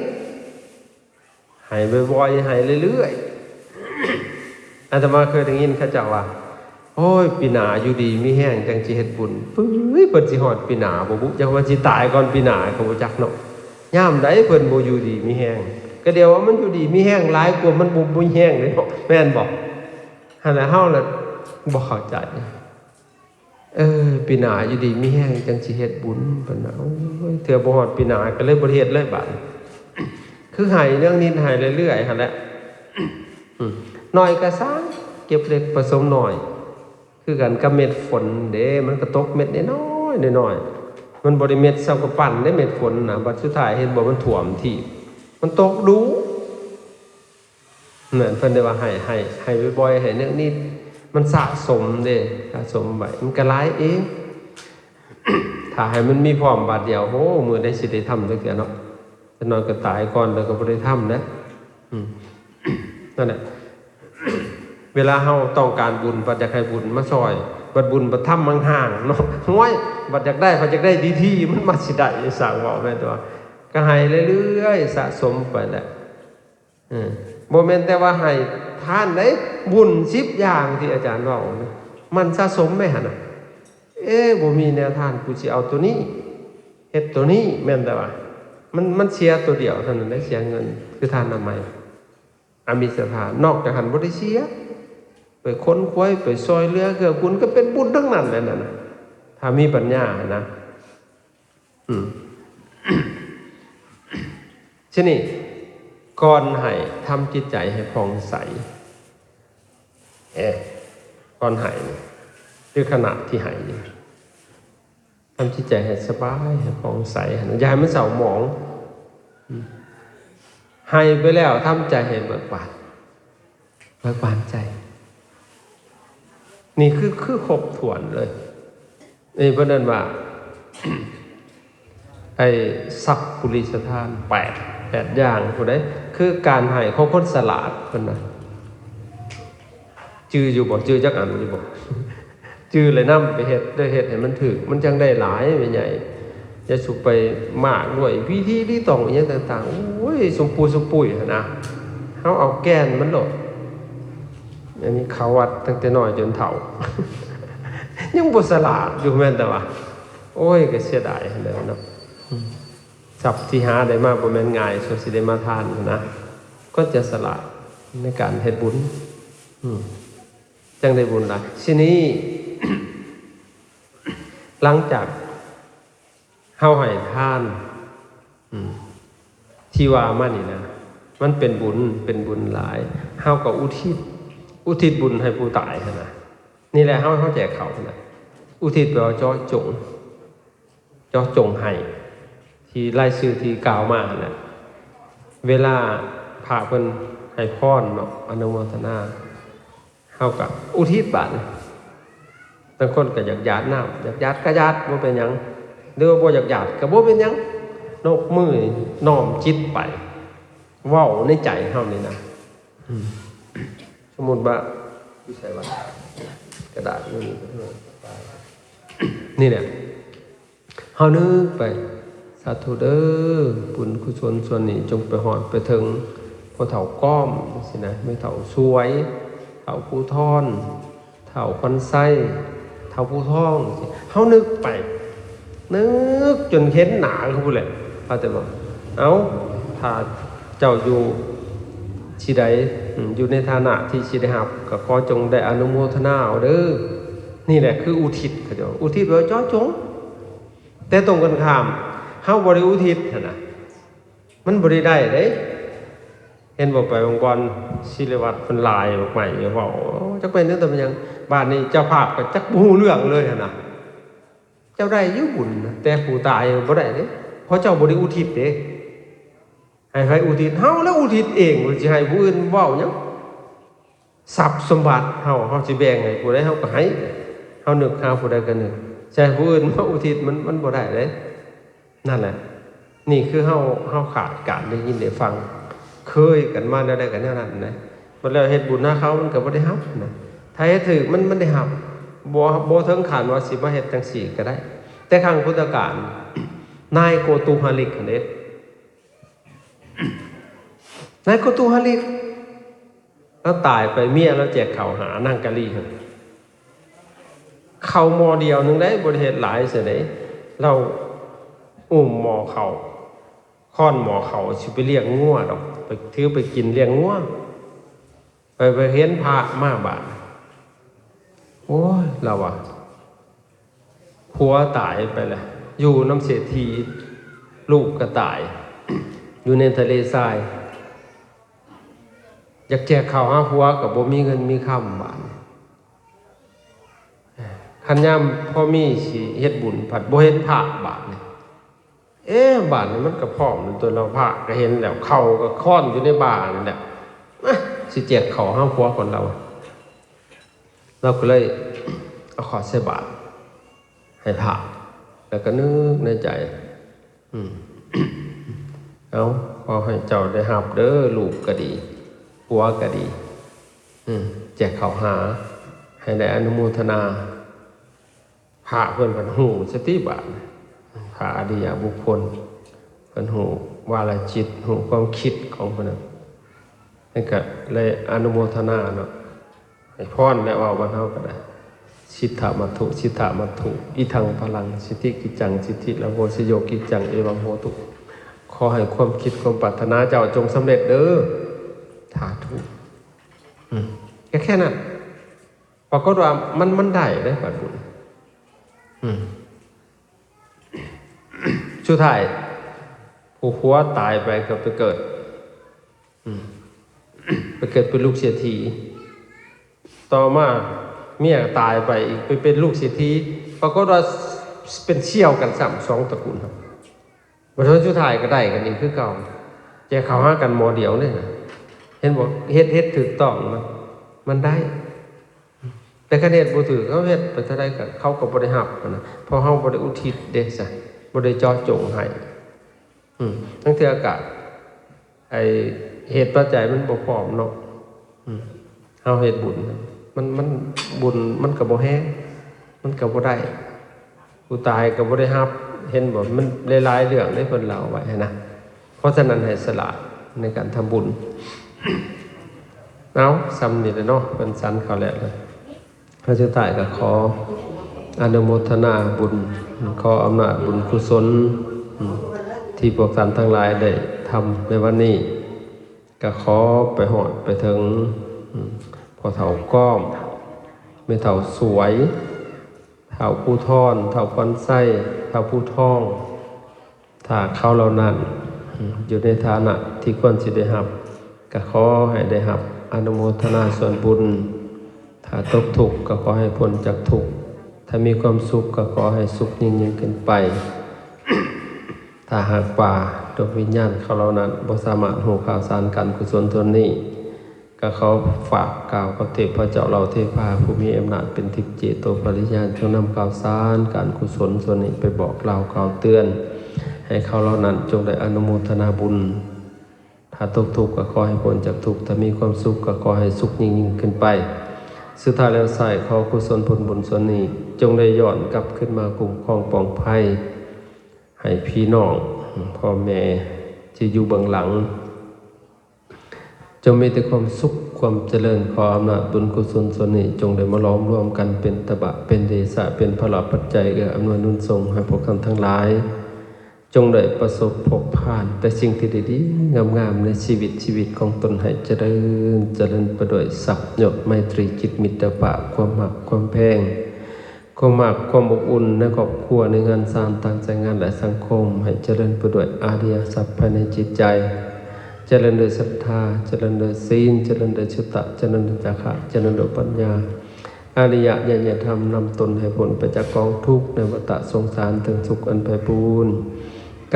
ໃຫ້ບ່ອຍໆ ໃຫ້ເລື້ອຍໆ ອາດຕະມາເຄີຍໄດ້ຍິນເຂົາເຈົ້າວ່າ ໂອ້ຍ ປີໜ້າຢູ່ດີມີແຮງຈັ່ງຊິເຮັດບຸນ ເອີຍ ເພິ່ນຊິຮອດປີໜ້າບໍ່ບຸ ຈັກວ່າຊິຕາຍກ່ອນປີໜ້າກໍບໍ່ຈັກເນາະ ຍາມໃດເພິ່ນບໍ່ຢູ່ດີມີແຮງ ກໍດຽວວ່າມັນຢູ່ດີມີແຮງຫຼາຍກວ່າມັນບໍ່ມີແຮງເດ້ເນາະ ແມ່ນບໍ່? ຫັ້ນແຫຼະ ເຮົາລະບໍ່ເຂົ້າໃຈ ເອີ ປີໜ້າຢູ່ດີມີແຮງຈັ່ງຊິເຮັດບຸນ ເພິ່ນວ່າ ໂອ້ຍ ເທື່ອບໍ່ຮອດປີໜ້າກໍເລີຍບໍ່ໄດ້ເຮັດເລີຍບາດນີ້ ຄືໃຫ້ເນືອງນິດ ໃຫ້ເລື້ອຍໆ ຫັ້ນແຫຼະ ອືມ ໜ້ອຍກໍຊ່າງ ເກັບເລັກປະສົມໜ້ອຍ ຄືກັນກັບເມັດຝົນເດ້ ມັນກໍຕົກເມັດນ້ອຍໆ ນ້ອຍໆ ມັນບໍ່ໄດ້ເມັດສ່ຳກຳປັ້ນເດ້ ເມັດຝົນນະ ບັດສຸດທ້າຍເຫັນບໍ່ ມັນຖ້ວມທີ່ ມັນຕົກດຸ ນັ້ນ ເພິ່ນໄດ້ວ່າໃຫ້ ໃຫ້ ໃຫ້ບ່ອຍໆ ໃຫ້ເນກນິດ ມັນສະສົມເດ້ ສະສົມໄວ້ ມັນກໍຫຼາຍເອງ. ຖ້າໃຫ້ມັນມີພ້ອມບາດດຽວ ໂອ້ ມື້ໃດຊິໄດ້ທຳຈັກເທື່ອເນາະ. ຈັກໜ້ອຍກໍຕາຍກ່ອນ ແລ້ວກໍບໍ່ໄດ້ທຳນະ. ອືມ ນັ້ນແຫຼະ ເວລາເຮົາຕ້ອງການບຸນ ບັດຢາກໃຫ້ບຸນມາຊ່ອຍ ບັດບຸນບັດທຳມັນຫ່າງເນາະ. ໂອ້ຍ ບັດຢາກໄດ້ ບັດຢາກໄດ້ດີໆ ມັນມາຊິໄດ້ ສ້າງເວົ້າແມ່ນຕົວະ. ກໍໃຫ້ເລື້ອຍໆ ສະສົມໄປແຫຼະ. ເອີ ບໍ່ແມ່ນແຕ່ວ່າໃຫ້ທານໃດ ບຸນສິບຢ່າງທີ່ອາຈານເວົ້າ ມັນສະສົມໄວ້ຫັ້ນນະ. ເອ ບໍ່ມີແນວທານ ກູຊິເອົາໂຕນີ້ ເຮັດໂຕນີ້ ແມ່ນແຕ່ວ່າ ມັນ ມັນເສຍໂຕດຽວເທົ່ານັ້ນໄດ໋ ເສຍເງິນ ຄືທານອະໄມ ອາມິສທານ. ນອກຈາກຫັ້ນບໍ່ໄດ້ເສຍ ໄປຂົນຂວາຍ ໄປຊ່ອຍເຫຼືອເກື້ອກູນ ກໍເປັນບຸນທັງນັ້ນແຫຼະນັ້ນນະ ຖ້າມີປັນຍາຫັ້ນນະ. ອືມ ທີນີ້ ກ່ອນໃຫ້ ທຳຈິດໃຈໃຫ້ຜ່ອງໃສ. ເອ ກ່ອນໃຫ້ນີ້ ຫຼືຂະນະທີ່ໃຫ້ນີ້ ທຳຈິດໃຈໃຫ້ສະບາຍ ໃຫ້ຜ່ອງໃສ ຢ່າໃຫ້ມັນເສົ້າໝອງ. ອືມ ໃຫ້ໄປແລ້ວ ທຳໃຈໃຫ້ເບີກບານ ເບີກບານໃຈ. ນີ້ຄື ຄືຄົບຖ້ວນເລີຍ. ນີ້ເພິ່ນເອີ້ນວ່າ ໄອ້ສັບປຸລິສະທານ ແປດ ແປດຢ່າງ ຜູ້ໃດ ຄືການໃຫ້ຂອງຄົນສະຫຼາດ ເພິ່ນວ່າ. ຈື່ຢູ່ບໍ່? ຈື່ຈັກອັນຢູ່ບໍ່? ຈື່ແລ້ວນຳໄປເຮັດ ແລ້ວເຮັດໃຫ້ມັນຖືກ ມັນຈັ່ງໄດ້ຫຼາຍແມ່ໃຫຍ່. ຢ່າສຸໄປມາກດ້ວຍວິທີລີຕ້ອງອີ່ຫຍັງຕ່າງໆ ໂອ້ຍ ສຸມປູສຸມປຸຍຫັ້ນນະ. ເຮົາເອົາແກ່ນມັນໂລດ. ອັນນີ້ເຂົ້າວັດຕັ້ງແຕ່ນ້ອຍຈົນເຖົ້າ ຍັງບໍ່ສະຫຼາດຢູ່ ແມ່ນແຕ່ວ່າ ໂອ້ຍ ກໍເສຍດາຍຫັ້ນແຫຼະເນາະ. ອືມ ຊັບທີ່ຫາໄດ້ມາບໍ່ແມ່ນງ່າຍ ສ່ວນຊິໄດ້ມາທານນະ ກໍຈະສະຫຼາດໃນການເຮັດບຸນ. ອືມ ຈັ່ງໄດ້ບຸນຫຼາຍ. ທີນີ້ ຫຼັງຈາກເຮົາໃຫ້ທານ ອືມ ທີ່ວ່າມານີ້ນະ ມັນເປັນບຸນ ເປັນບຸນຫຼາຍ ເຮົາກໍອຸທິດ ອຸທິດບຸນໃຫ້ຜູ້ຕາຍຫັ້ນນະ. ນີ້ແຫຼະ ເຮົາ ເຮົາແຈກເຂົ້າຫັ້ນນະ ອຸທິດແປວ່າເຈາະຈົງ ເຈາະຈົງໃຫ້ ທີ່ລາຍຊື່ທີ່ກ່າວມາຫັ້ນນະ. ເວລາພະເພິ່ນໃຫ້ພອນເນາະ ອະນຸໂມທະນາ ເຮົາກໍອຸທິດບາດນີ້. ບາງຄົນກໍຢາກຢາດນ້ຳ ຢາກຢາດກໍຢາດ ບໍ່ເປັນຫຍັງ ຫຼືວ່າບໍ່ຢາກຢາດກໍບໍ່ເປັນຫຍັງ. ຍົກມືນ້ອມຈິດໄປ ເວົ້າໃນໃຈເຮົານີ້ນະ. ອືມ ສົມມຸດວ່າ ຢູ່ໃສວະ ກະດາດຢູ່ນີ້ ນີ້ແຫຼະ ເຮົານຶກໄປ ສາທຸເດີ ບຸນກຸສົນສ່ວນນີ້ ຈົ່ງໄປຮອດໄປເຖິງພໍ່ເຖົ້າກ້ອມ ຈັ່ງຊີ້ນະ ແມ່ເຖົ້າສວຍ ເຖົ້າພູທອນ ທ້າວຂວັນໄຊ ທ້າວພູທອງ ເຮົານຶກໄປ ນຶກຈົນເຫັນໜ້າເຂົາພຸ້ນແຫຼະ. ເຂົາຈະບອກ ເອົ້າ ຖ້າເຈົ້າຢູ່ທີ່ໃດ ອືມ ຢູ່ໃນຖານະທີ່ຊິໄດ້ຮັບ ກໍຂໍຈົ່ງໄດ້ອະນຸໂມທະນາເອົາເດີ. ນີ້ແຫຼະຄືອຸທິດ ເຂົາເຈົ້າອຸທິດແປວ່າເຈາະຈົງ. ແຕ່ຕົງກັນຂ້າມ ເຮົາບໍ່ໄດ້ອຸທິດຫັ້ນນະ ມັນບໍ່ໄດ້ໄດ້ເດ້. ເຫັນບໍ່ ໄປບາງບ່ອນ ສິລິວັດເພິ່ນຫຼາຍ ບາກໄມ້ເວົ້າ ຈັກແມ່ນແນວໃດແມ່ນຫຍັງ. ບາດນີ້ເຈົ້າພາບກໍຈັກບໍ່ຮູ້ເລື່ອງເລີຍຫັ້ນນະ. ເຈົ້າໄດ້ຢູ່ບຸນນະ ແຕ່ຜູ້ຕາຍບໍ່ໄດ້ເດ້ ເພາະເຈົ້າບໍ່ໄດ້ອຸທິດເດ້. ໃຫ້ໃຜອຸທິດ? ເຮົາແລ້ວອຸທິດເອງ ຊິໃຫ້ຜູ້ອື່ນເວົ້າຫຍັງ? ຊັບສົມບັດເຮົາ ເຮົາຊິແບ່ງໃຫ້ຜູ້ໃດເຮົາກໍໃຫ້ ເຮົານຶກຫາຜູ້ໃດກໍນຶກ ຊິໃຫ້ຜູ້ອື່ນມາອຸທິດ ມັນ ມັນບໍ່ໄດ້ເດ້. ນັ້ນແຫຼະ ນີ້ຄືເຮົາ ເຮົາຂາດການໄດ້ຍິນໄດ້ຟັງ ເຄີຍກັນມາແນວໃດກໍແນວນັ້ນນະ. ບັດແລ້ວເຮັດບຸນຫາເຂົາ ມັນກໍບໍ່ໄດ້ຮັບນະ. ຖ້າເຮັດຖືກ ມັນ ມັນໄດ້ຮັບ ບໍ່ ບໍ່ເຖິງຂັ້ນວ່າຊິມາເຮັດຈັ່ງຊີ້ກໍໄດ້. ແຕ່ຄັ້ງພຸດທະການ ນາຍໂກຕຸຫະລິກຫັ້ນເດ້ ນາຍໂກຕຸຫະລິກ ລາວຕາຍໄປ ເມຍລາວແຈກເຂົ້າຫານາງກາລີຫັ້ນ ເຂົ້າໝໍ້ດຽວໜຶ່ງໄດ໋ ບໍ່ໄດ້ເຮັດຫຼາຍຊະເດ. ລາວອຸ້ມໝໍ້ເຂົ້າ ຄ້ອນໝໍ້ເຂົ້າ ຊິໄປລ້ຽງງົວດອກ ໄປ ຖືໄປກິນລ້ຽງງົວ ໄປ ໄປເຫັນພະມາບາດ ໂອ້ຍ ລາວວ່າ ຜົວຕາຍໄປແລ້ວ ຢູ່ນຳເສດຖີ ລູກກໍຕາຍ ຢູ່ໃນທະເລຊາຍ ຢາກແຈກເຂົ້າຫາຜົວກໍບໍ່ມີເງິນມີຄຳບາດນີ້. ຄັນຍາມພໍມີຊິເຮັດບຸນ ພັດບໍ່ເຫັນພະບາດນີ້. ເອ ບາດນີ້ມັນກໍພ້ອມຕົວເນາະ ພະກໍເຫັນແລ້ວ ເຂົ້າກໍຄ້ອນຢູ່ໃນບ່ານັ້ນແຫຼະ ມາ ຊິແຈກເຂົ້າຫາຜົວຂອງລາວ. ລາວກໍເລີຍເອົາເຂົ້າໃສ່ບາດໃຫ້ພະ ແລ້ວກໍນຶກໃນໃຈ ອືມ ເອົາ ຂໍໃຫ້ເຈົ້າໄດ້ຮັບເດີ ລູກກໍດີ ຜົວກໍດີ ອືມ ແຈກເຂົ້າຫາ ໃຫ້ໄດ້ອະນຸໂມທະນາ. ພະເພິ່ນເພິ່ນຮູ້ສະຕິບາດ ພະອະລິຍະບຸກຄົນ ເພິ່ນຮູ້ວາລະຈິດ ຮູ້ຄວາມຄິດຂອງເພິ່ນ ເພິ່ນກໍເລີຍອະນຸໂມທະນາເນາະ ໃຫ້ພອນ ແລະ ເວົ້າບ້ານເຮົາກໍໄດ້ ສິດຖະມັດຖຸ ສິດຖະມັດຖຸ ອິທັງພະລັງ ສິດທິກິດຈັງ ສິດທິລາໂພ ສະໂຍກິດຈັງ ເອວັງໂຫຕຸ ຂໍໃຫ້ຄວາມຄິດຄວາມປາດຖະໜາເຈົ້າຈົ່ງສຳເລັດເດີ ສາທຸ ອືມ ກໍແຄ່ນັ້ນ. ປາກົດວ່າມັນ ມັນໄດ້ເດ້ບາດບຸນ ອືມ ສຸດທ້າຍຜູ້ຜົວຕາຍໄປກໍໄປເກີດ ອືມ ໄປເກີດເປັນລູກເສດຖີ ຕໍ່ມາເມຍຕາຍໄປອີກ ໄປເປັນລູກເສດຖີ ປາກົດວ່າເປັນສ່ຽວກັນຊ້ຳ ສອງຕະກູນ ບັດເທື່ອສຸດທ້າຍກໍໄດ້ກັນອີກຄືເກົ່າ ແຈກເຂົ້າຫາກັນໝໍ້ດຽວນີ້ນະ ເຫັນບໍ່? ເຮັດ ເຮັດຖືກຕ້ອງ ມັນ ມັນໄດ້ ແຕ່ຄັນເຮັດບໍ່ຖືກ ເຮົາເຮັດໄປເທົ່າໃດກໍ ເຂົາກໍບໍ່ໄດ້ຮັບຫັ້ນນະ ເພາະເຮົາບໍ່ໄດ້ອຸທິດເດ້ຊະ ບໍ່ໄດ້ເຈາະຈົງໃຫ້ ອືມ ລາງເທື່ອກໍ ໄອ້ເຫດປັດໄຈມັນບໍ່ພ້ອມເນາະ ອືມ ເຮົາເຮັດບຸນ ມັນ ມັນ ບຸນມັນກໍບໍ່ແຮງ ມັນກໍບໍ່ໄດ້ ຜູ້ຕາຍກໍບໍ່ໄດ້ຮັບ ເຫັນບໍ່? ມັນຫຼາຍໆເລື່ອງເດ້ ເພິ່ນເລົ່າໄວ້ຫັ້ນນະ ເພາະສະນັ້ນໃຫ້ສະຫຼາດໃນການທຳບຸນ. ເອົາ ສ່ຳນີ້ແຫຼະເນາະ ເພິ່ນສັນເຂົ້າແລ້ວ ແລະ ສຸດທ້າຍກໍຂໍອະນຸໂມທະນາບຸນ ຂໍອຳນາດບຸນກຸສົນ ອືມ ທີ່ພວກທ່ານທັງຫຼາຍໄດ້ທຳໃນວັນນີ້ ກໍຂໍໄປຮອດໄປເຖິງ ອືມ ພໍ່ເຖົ້າກ້ອມ ແມ່ເຖົ້າສວຍ ທ້າວພູທອນ ທ້າວພອນໄຊ ທ້າວພູທອງ ຖ້າເຂົາເຫຼົ່ານັ້ນ ອືມ ຢູ່ໃນຖານະທີ່ຄວນຊິໄດ້ຮັບ ກໍຂໍໃຫ້ໄດ້ຮັບອະນຸໂມທະນາສ່ວນບຸນ. ຖ້າຕົກທຸກກໍຂໍໃຫ້ພົ້ນຈາກທຸກ, ຖ້າມີຄວາມສຸກກໍຂໍໃຫ້ສຸກຍິ່ງໆຂຶ້ນໄປ. ຖ້າຫາກວ່າດວງວິນຍານເຂົາເຫຼົ່ານັ້ນບໍ່ສາມາດຮູ້ຂ່າວສານການກຸສົນສ່ວນນີ້, ກໍຂໍຝາກກ່າວກັບເທບພະເຈົ້າເຫຼົ່າເທວາ ຜູ້ມີອຳນາດເປັນທິບເຈໂຕປະລິຍານ ຈົ່ງນຳຂ່າວສານການກຸສົນສ່ວນນີ້ໄປບອກກ່າວກ່າວເຕືອນ ໃຫ້ເຂົາເຫຼົ່ານັ້ນຈົ່ງໄດ້ອະນຸໂມທະນາບຸນ. ຖ້າຕົກທຸກກໍຂໍໃຫ້ພົ້ນຈາກທຸກ, ຖ້າມີຄວາມສຸກກໍຂໍໃຫ້ສຸກຍິ່ງໆຂຶ້ນໄປ. ສຸດທ້າຍແລ້ວໃຊ້ ຂໍກຸສົນຜົນບຸນສ່ວນນີ້ ຈົ່ງໄດ້ຍ້ອນກັບຄືນມາຄຸ້ມຄອງປອງໄພ ໃຫ້ພີ່ນ້ອງ ພໍ່ແມ່ທີ່ຢູ່ເບື້ອງຫຼັງ ຈົ່ງມີແຕ່ຄວາມສຸກຄວາມຈະເລີນ. ຂໍອຳນາດບຸນກຸສົນສ່ວນນີ້ ຈົ່ງໄດ້ມາຫຼອມລວມກັນເປັນຕະບະ ເປັນເດຊະ ເປັນພະລະປັດໄຈ ເອື້ອອຳນວຍໜູນສົ່ງໃຫ້ພວກທ່ານທັງຫຼາຍ ຈົ່ງໄດ້ປະສົບພົບຜ່ານແຕ່ສິ່ງທີ່ດີໆງາມໆໃນຊີວິດ, ຊີວິດຂອງຕົນໃຫ້ຈະເລີນ, ຈະເລີນໄປດ້ວຍຊັບຍອດໄມຕີຈິດມິດຕະພາບ, ຄວາມຮັກຄວາມແພງ, ຄວາມຮັກຄວາມອົບອຸ່ນໃນຄອບຄົວ, ໃນເຮືອນຊານ, ທາງສາຍງານ ແລະ ສັງຄົມ, ໃຫ້ຈະເລີນໄປດ້ວຍອະລິຍະຊັບພາຍໃນຈິດໃຈ, ຈະເລີນໂດຍສັດທາ, ຈະເລີນໂດຍສີນ, ຈະເລີນໂດຍສຸຕະ, ຈະເລີນໂດຍຈາຄະ, ຈະເລີນໂດຍປັນຍາ, ອະລິຍະຍະຍະທຳນຳຕົນໃຫ້ພົ້ນໄປຈາກກອງທຸກໃນວັດຕະສົງສານ ເຖິງສຸກອັນໄພບູນ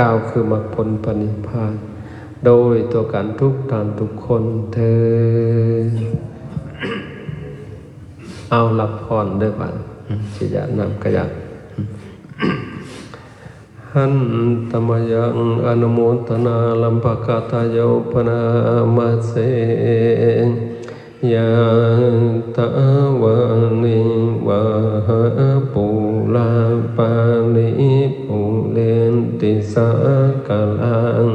ກ່າວຄືມັກຜົນພະນິບພານ ໂດຍທົ່ວກັນທຸກທ່ານທຸກຄົນເທີ້ນ. ເອົາ ຮັບພອນເດີບາດ ອືມ ຊິຢາດນ້ຳກະຢາດ ອືມ ຫັນຕະມະຍັງ ອະນຸໂມທະນາລັມພະກະທາໂຍ ພະນາມະເສ ຍະຖາວາລິວະຫາປູລາປາລິປູເຣນຕິສາຄະລັງ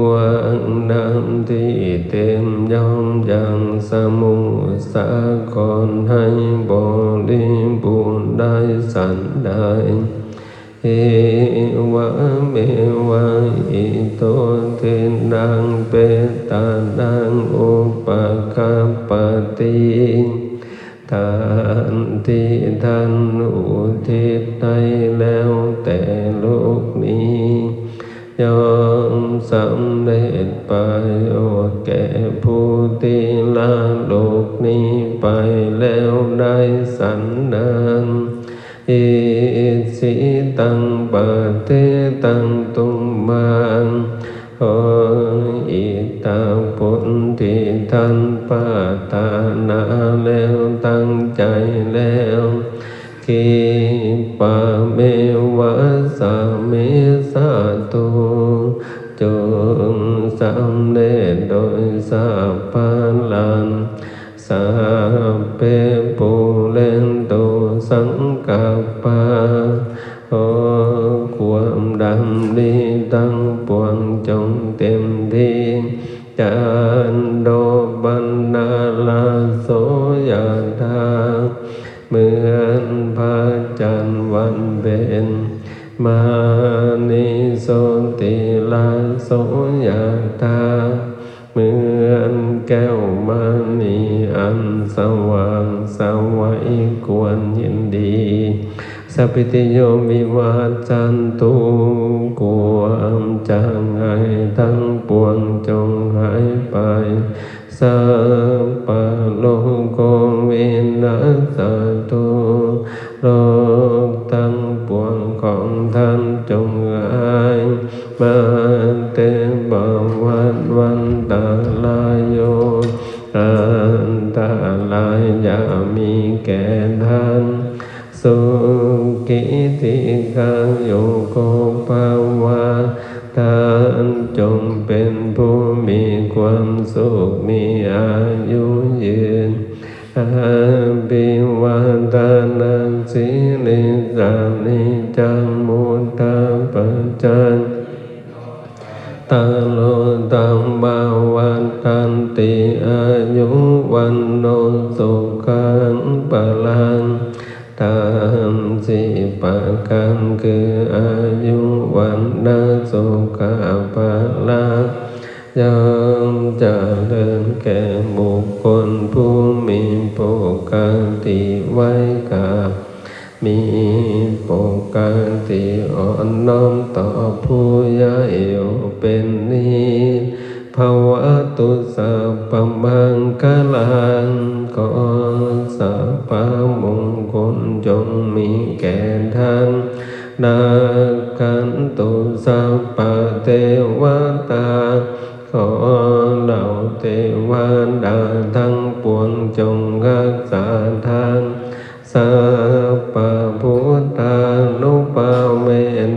ວັງນ້ຳທີ່ເຕັມຍ່ອມຍັງສະໝຸດສາຄອນໃຫ້ບໍລິບູນໄດ້ສັນໃດ. ເອວະເມວະ ອິໂຕທິນນາງ ເປຕານັງ ອຸປະຄາປະຕິ ທ່ານທີ່ທ່ານອຸທິດໃຫ້ແລ້ວແຕ່ໂລກນີ້ ຍ່ອມສຳເລັດປະໂຫຍດແກ່ຜູ້ທີ່ລະໂລກນີ້ໄປແລ້ວໄດ້ສັນນັ້ນ. ອິຊິຕັງປະເທຕັງຕຸມມາງ ຂໍອິດທະຜົນທີ່ ທັນປາດຖານາແລ້ວ, ຕັ້ງໃຈແລ້ວ, ຄິປະເມວະສະເມສະຕຸ, ຈົ່ງສຳເລັດໂດຍສັບພະລັງ. ສັບເພ ປູເຣນຕຸ ສັງກັບປາ, ຂໍຄວາມດຳລິທັງປວງຈົ່ງເຕັມທີ່. ຈັນໂທປະນະລະໂສ ຍະຖາ ເໝືອນພະຈັນວັນເພັນ. ມະນີໂຊຕິລະໂສ ຍະຖາ ເໝືອນແກ້ວມະນີອັນສະຫວ່າງໄສ ຄວນຍິນດີ. ສັບພິຕິໂຍ ວິວັດຊັນຕຸ, ຄວາມຈາກໄຫ້ທັງປວງຈົ່ງຫາຍໄປ. ສັບພະໂລໂກ ວິນັດສັນຕຸ, ໂລກທັງປວງຂອງທ່ານຈົ່ງຫາຍ. ມະເຕ ພະວັດວັນຕະລາໂຍ, ອັນຕະລາຍຢ່າມີແກ່ທ່ານ. ສຸຂີ ດີຄາຍຸໂກ ພະວະ, ທ່ານຈົ່ງເປັນຜູ້ມີຄວາມສຸກ, ມີອາຍຸຍືນ. ອະພິວາທະນະສີລິສະ ນິດຈັງ ວຸດທາປະຈາຍໂຍ ຈາຕາໂລ ທຳມາວັດທັນຕິ ອາຍຸ ວັນໂນ ສຸຂັງ ພະລັງ. ທຳສີ່ປະການຄື ອາຍຸ ວັນນະ ສຸຂະ ພະລະ ຍ່ອມຈະເລີນແກ່ບຸກຄົນຜູ້ມີປົກກະຕິໄວກາ ມີປົກກະຕິອ່ອນນ້ອມຕໍ່ຜູ້ໃຫຍ່ ເປັນນິດ ພະວະຕຸ ສັບພະມັງຄະລັງ, ຂໍສັບພະມົງຄົນຈົ່ງມີແກ່ທ່ານ, ລັກຂັນຕຸ ສັບພະເທວະຕາ, ຂໍເຫຼົ່າເທວະດາທັງປວງຈົ່ງຮັກສາທ່ານ, ສັບພະພຸດທານຸພາເວ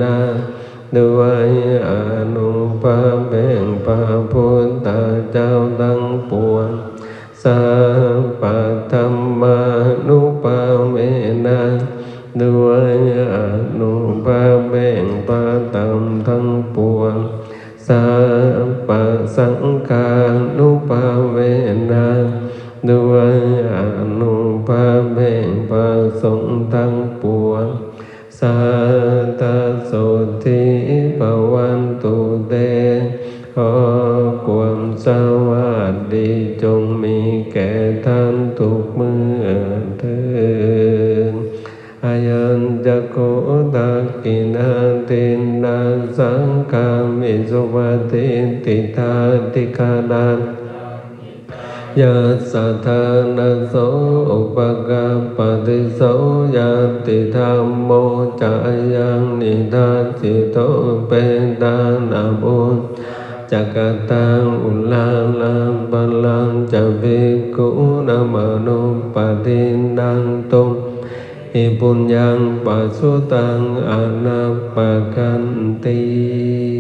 ນະ ດ້ວຍອານຸພາບແຫ່ງພະພຸດທະເຈົ້າທັງປວງ, ສັບພະທຳມານຸພາເວນະ ດ້ວຍອານຸພາບແຫ່ງພະທຳທັງປວງ, ສັບພະສັງຄານຸພາເວນະ ດ້ວຍອານຸພາບແຫ່ງພະສົງທັງປວງ, ສາທະໂສທີພະວັນຕຸເຕ, ຂໍຄວາມສະຫວັດດີຈົ່ງມີແກ່ທ່ານທຸກເມື່ອເທີນ. ອາຍັນຈັກຂຸທັກຂິນາທິນນາສັງຄາມິ ສຸປະຕິດຖິຖາທິການາ ຍະສະຖານະໂສ ອຸປະກັບປະຕິໂສ ຍາຕິທຳໂມ ຈາຍັງນິທັດສິໂຕ ເປຕານະບຸດ ຈະກະຕັງ ອຸລາລະປະລັງ ຈະ ພິກຂຸນະມະນຸປະທິນນັງ ຕຸມຫິ ປຸນຍັງ ປະສຸຕັງ ອະນັບປະກັນຕິ.